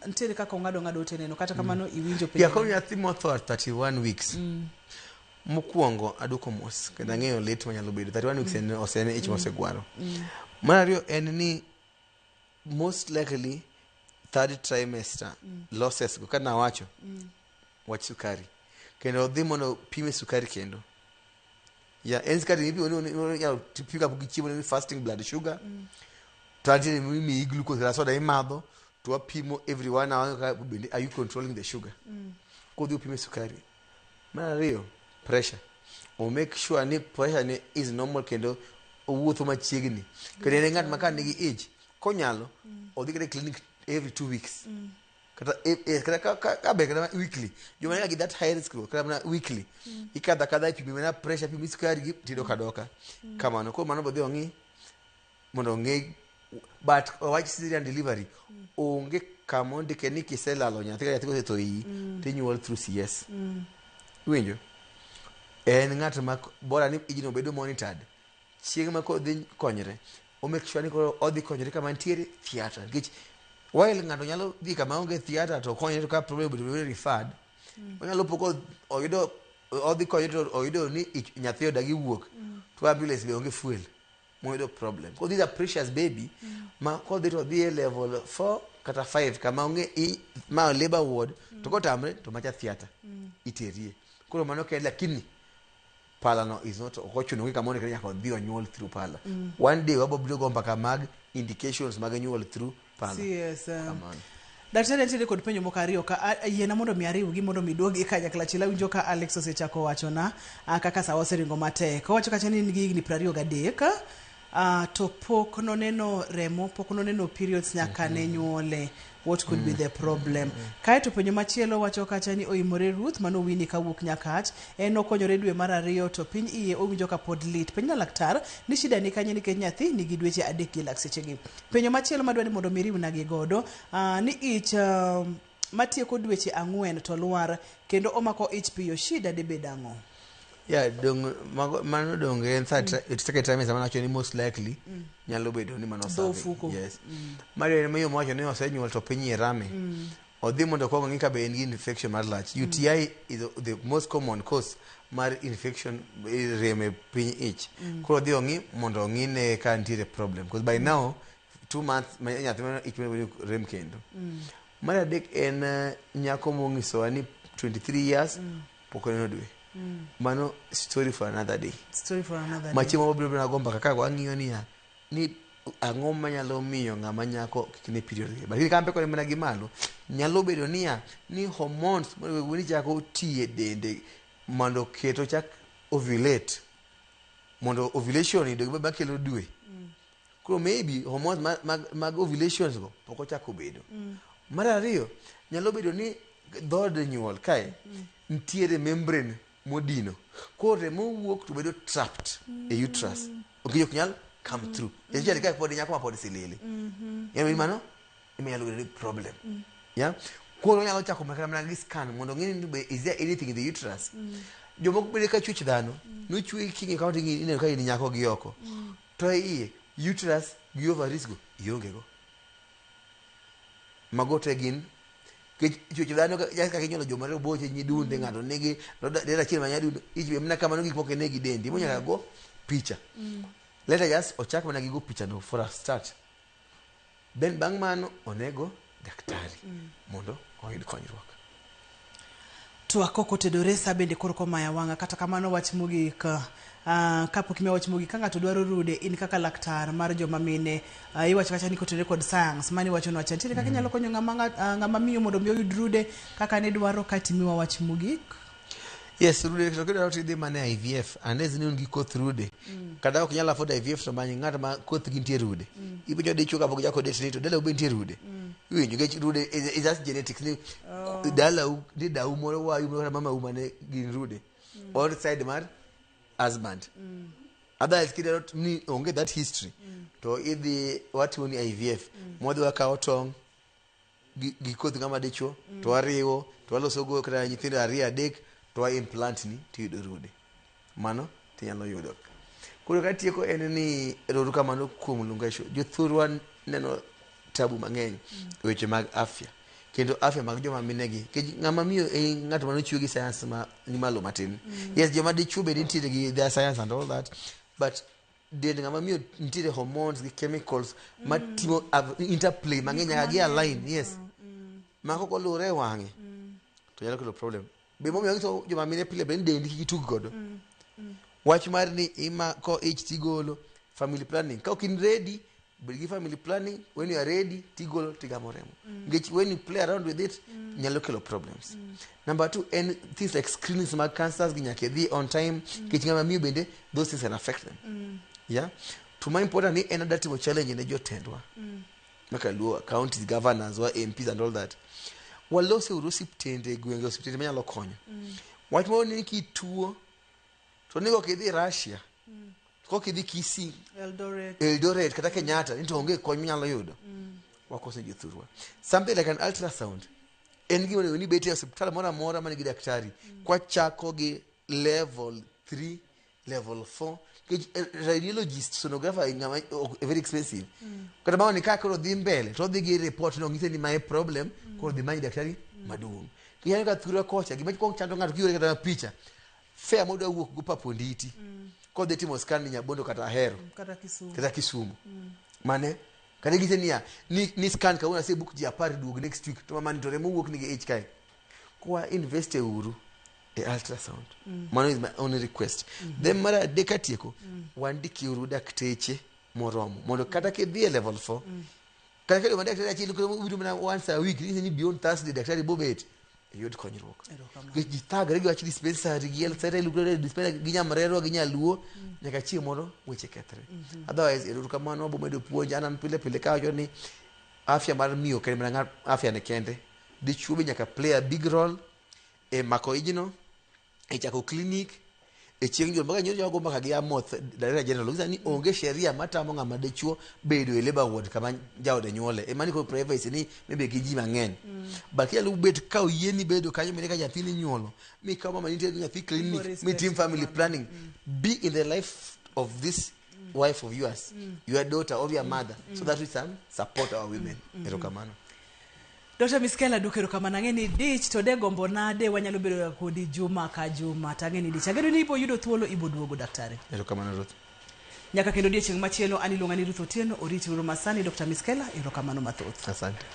nitiere kaka ong'ado ng'ado oteneno kata kamano iwinjo penjo. Ya koro nyathi motho at 31 weeks. Mokwongo aduoko mos kendo ang'eyo lit manyalo bedo 31 weeks en osene ich mosegwaro. Mar ariyo en ni most likely third trimester losses go kana wacho wach sukari kendo odhi mondo pime sukari kendo ya en sukari mipimo ni inyalo pim kapok ichiemo ni fasting blood sugar to antiere mimiyi glucose kata soda imadho to wapimo every 1 hour ka bende are you controlling the sugar. Kodhi opime sukari. Mar ariyo pressure o make sure ni pressure ne is normal kendo owuotho machiegni kendo en ng'at ma ka nigi ich konyalo odhi kata e clinic every 2 weeks kata kata ka ber kata weekly joma nigi that high risk go kata mana weekly ikadho akadha ipimi mana pressure ipimi sukari gi tidoka doka kamano. Koro mano bodhi ong'i mondo ong'e but wach cesarean delivery onge kama ondike ni kiselalo nyathi ka nyathi osetho iyi tinyuol through CS. Iwinjo? En ng'at ma bora ni ijno bedo monitored chieng' ma kodhi konyre o make sure ni koro odhi konyre kama nitiere theatre nikech while ng'ato nyalo dhi kama onge theatre to konyre to ka problem obedo bedo referred onyalo po ko oyudo odhi konyre to oyudo ni nyathi odagi wuok to ambulance be onge fuel moyudo problem. Because these are precious baby ma kodhi to odhi e level 4 kata 5 kama onge ma labor ward to kotamre to macha theatre iterie. Koro mano kende lakini pala no is not ok ochuno ni kama onekre nyaka odhi onyuol through pala. One day wabo biro go mbaka mag indications mag nyuol through pala. CS. Kamano. Daktari nitiere kod penjo moko ariyo ka yiena mondo mi ariwgi mondo mi duogi kanyakla achiel. Awinjo ka Alex osechako wachona kaka sawa oseringo matek. Owacho kacha ni en gi higni 23 to pok noneno remo, pok noneno periods nyaka ne nyuole. What could be the problem? Kaeto penjo machielo wacho kacha ni oimore Ruth mano Winnie kawuok Nyakach. En okonyore dwe mar 2 to piny iye owinjo ka pod lit. Penj na laktar ni shida ni kanye nikech nyathi nigi dweche 3 gi lak sechegi. Penjo machielo madwa ni mondo mi riwna gi godo ni ich matieko dweche 4 to lwar kendo omako ich piyo shida debed ang'o? Yeah, dong mano dong en third second trimester mano wacho ni most likely nyalo bedo ni mano Dho cervix. ofuko. Yes. Mar ariyo miyo mowacho ni osenyuol to piny iye rame. Odhi mondo okwong ong'i ka be en gi infection mar lach. UTI is the most common cause mar infection rem e piny ich. Koro odhi ong'i mondo ong'i ne ka nitiere problem. Because by now 2 months ma nyathi mano ich mano rem kendo. Mar adek en nyako mong'isowa ni 23 years pok oneno dwe. Mano story for another day. Story for another day. Machiemo mabiro biro go mbaka ka wang'iyo niya ni ang'o manyalo miyo ng'ama nyako kik ne period ge. But kampe kode mana gi malo, nyalo bedo niya ni hormones monego bed ni chako tiyo e dende mondo oket ochak ovulate mondo ovulation ni dog makelo dwe. Koro maybe hormones mag ovulations go pok ochako bedo. Mar ariyo, nyalo bedo ni dhood nyuol kae nitiere membrane modino. Koro remo wuok to bedo trapped e uterus. Ok nyal come through. Especially ka pod nyako ma pod silili. Nyalo bedo mano ema nyalo bedo ni problem. Yeah? Koro onyalo chako mana mana gi scan mondo ong'e ni be is there anything in the uterus. Jomoko bende ka chwech dhano, nochwe king'iyo kama to ineno ka in nyako gi oko. To e iye, uterus gi ovaries go ionge go. Mago te gin nikech chwech dhano kaka inyuolo joma roboche nyidunde ng'ato nigi del achiel ma nyadundo ich be mana kamano gik moko ne gi dendi monyaka go picha. Let us just ochak mana gi go picha no for a start. Then bang' mano onego daktari mondo oyud konyruok. Twak kok otedore sa bende koro komaya wang'a kata kamano wach mogik kapok imiya wach mogik ka ng'ato dwaro rude in kaka laktar mar joma mine iwacho kacha ni kotenore kod science mani iwacho nwacha nitiere kaka inyalo konyo ng'ama miyo mondo mi oyud rude kaka ne dwaro kaeto imiwa wach mogik. Yes, rude to kidwaro to idhi mana e IVF unless ni un gi koth rude. Kata ok inyal afford IVF to many ng'at ma kothgi nitie rude. Ipenjo dichuo kapok ichako date ni to dalau be nitie rude. Iwinjo nikech rude is just genetics ni dalau ni dau moro wayu moro kata mamau mane gin rude. Or side mar husband. Otherwise kidwaro ni onge that history to idhi watimo ni IVF. Mwadhi wakawo tong' gi koth ng'ama dichuo to wariwo to waloso go kata nyithindo ariyo adek to wa implant ni tiyudo rude. Mano tinyalo yudo. Koro katieko en ni erouru kamano kuom Lungasho. Jothurwa neno tabu mang'eny e weche mag afya. Kendo afya mag joma minegi. Nikech ng'ama miyo e ng'at manochwe gi science ma ni malo matin. Yes, joma dichuo be nitiere gi their science and all that. But dend ng'ama miyo nitiere hormones gi chemicals matimo interplay mang'eny nyaka gi align. Yes. Ma kok oluwore e wang'e to nyalo kelo problem. Be momiyo anyiso joma mine pile be ni dendi kik itug godo. Wach mar ni imako ich tigolo family planning. Ka ok in ready, bed gi family planning. When you are ready, tigolo tigamo remo. Nikech when you play around with it, nyalo kelo problems. Number two, en things like screenings mag cancers gi nyaka idhi on time. Nikech ng'ama miyo bende, those things can affect them. Yeah. To ma important ni en adwa timo challenge ne jotendwa. Maka luo counties governors wa MPs and all that. Walose uru osiptende e gwenge osiptende manyalo konyo. Wach moro ni kituo to ni ok idhi Russia, kok idhi Kisii, Eldoret. Eldoret kata Kenyatta ni to onge kony minyalo yudo. Wakoso jothurwa. Something like an ultrasound en gima onego ni betie e osiptal moro amora manigi daktari. Kwachako gi level 3, level 4 nikech radiologist sonographer ng'ama very expensive. Kata mano ni ka koro dhi mbele to odhi gi report no ng'ise ni mae problem koro dhi many daktari maduong'. Kineno ka thurwa kocha gima kuong chando ng'ato kiore kata picha fare modwa wuok go Paponditi kodhi timo scan ni Nyabondo kata Ahero Kata Kisumu. kata Kisumu. Mane kata gise niya ni scan kawuono ase book ji 10 duog next week to mamani to remo wuok nigi ich kae. Kwa invest e uru e ultrasound. Mano is my only request. Then mar adek atieko wandiki uru dakteche moromo mondo kata kidhi e level 4 kata kiyudo mana daktari achiel koro ubiro mana once a week ni beyond Thursday daktari bobet iyud konyruok. Nikech ji thagre gi wach dispensary gi health center iluongo ni dispensary gi nyamrerwa gi nyaluo nyaka chieng' moro weche kethre. Otherwise ero kamano wabo medo puonj an an pile pile kawacho ni afya mar miyo ok en mana ng'at afya ne kende. Dichuo be nyaka play a big role e mako ijno, e chako clinic, e chieng' nyuol. Maka nyocha wago mbaka gi Amoth Director General onyisa ni onge sheria matamo ng'ama dichuo bedo e labor ward kama jaode nyuole. Ema ni koro privacy ni maybe gi ji mang'eny. But kinyalo bet ka oyieni bedo kanyo mine ka nyathini inyuolo mikaw mama nitie gi nyathi clinic mitim family planning be in the life of this wife of yours, your daughter or your mother, so that we can support our women. Erokamano. Dr. Miskela duok erokamano ang'e ni dich to de gombo nade wanyalo bedo kodi juma ka juma to ang'e ni dich ageno ni ibo yudo thuolo ibo duogo daktari. Erokamano Ruth. Nyaka kendo odiechieng' machielo an iluonga ni Ruth Otieno oriti uru masani Dr. Miskela erokamano mathoth. Asante.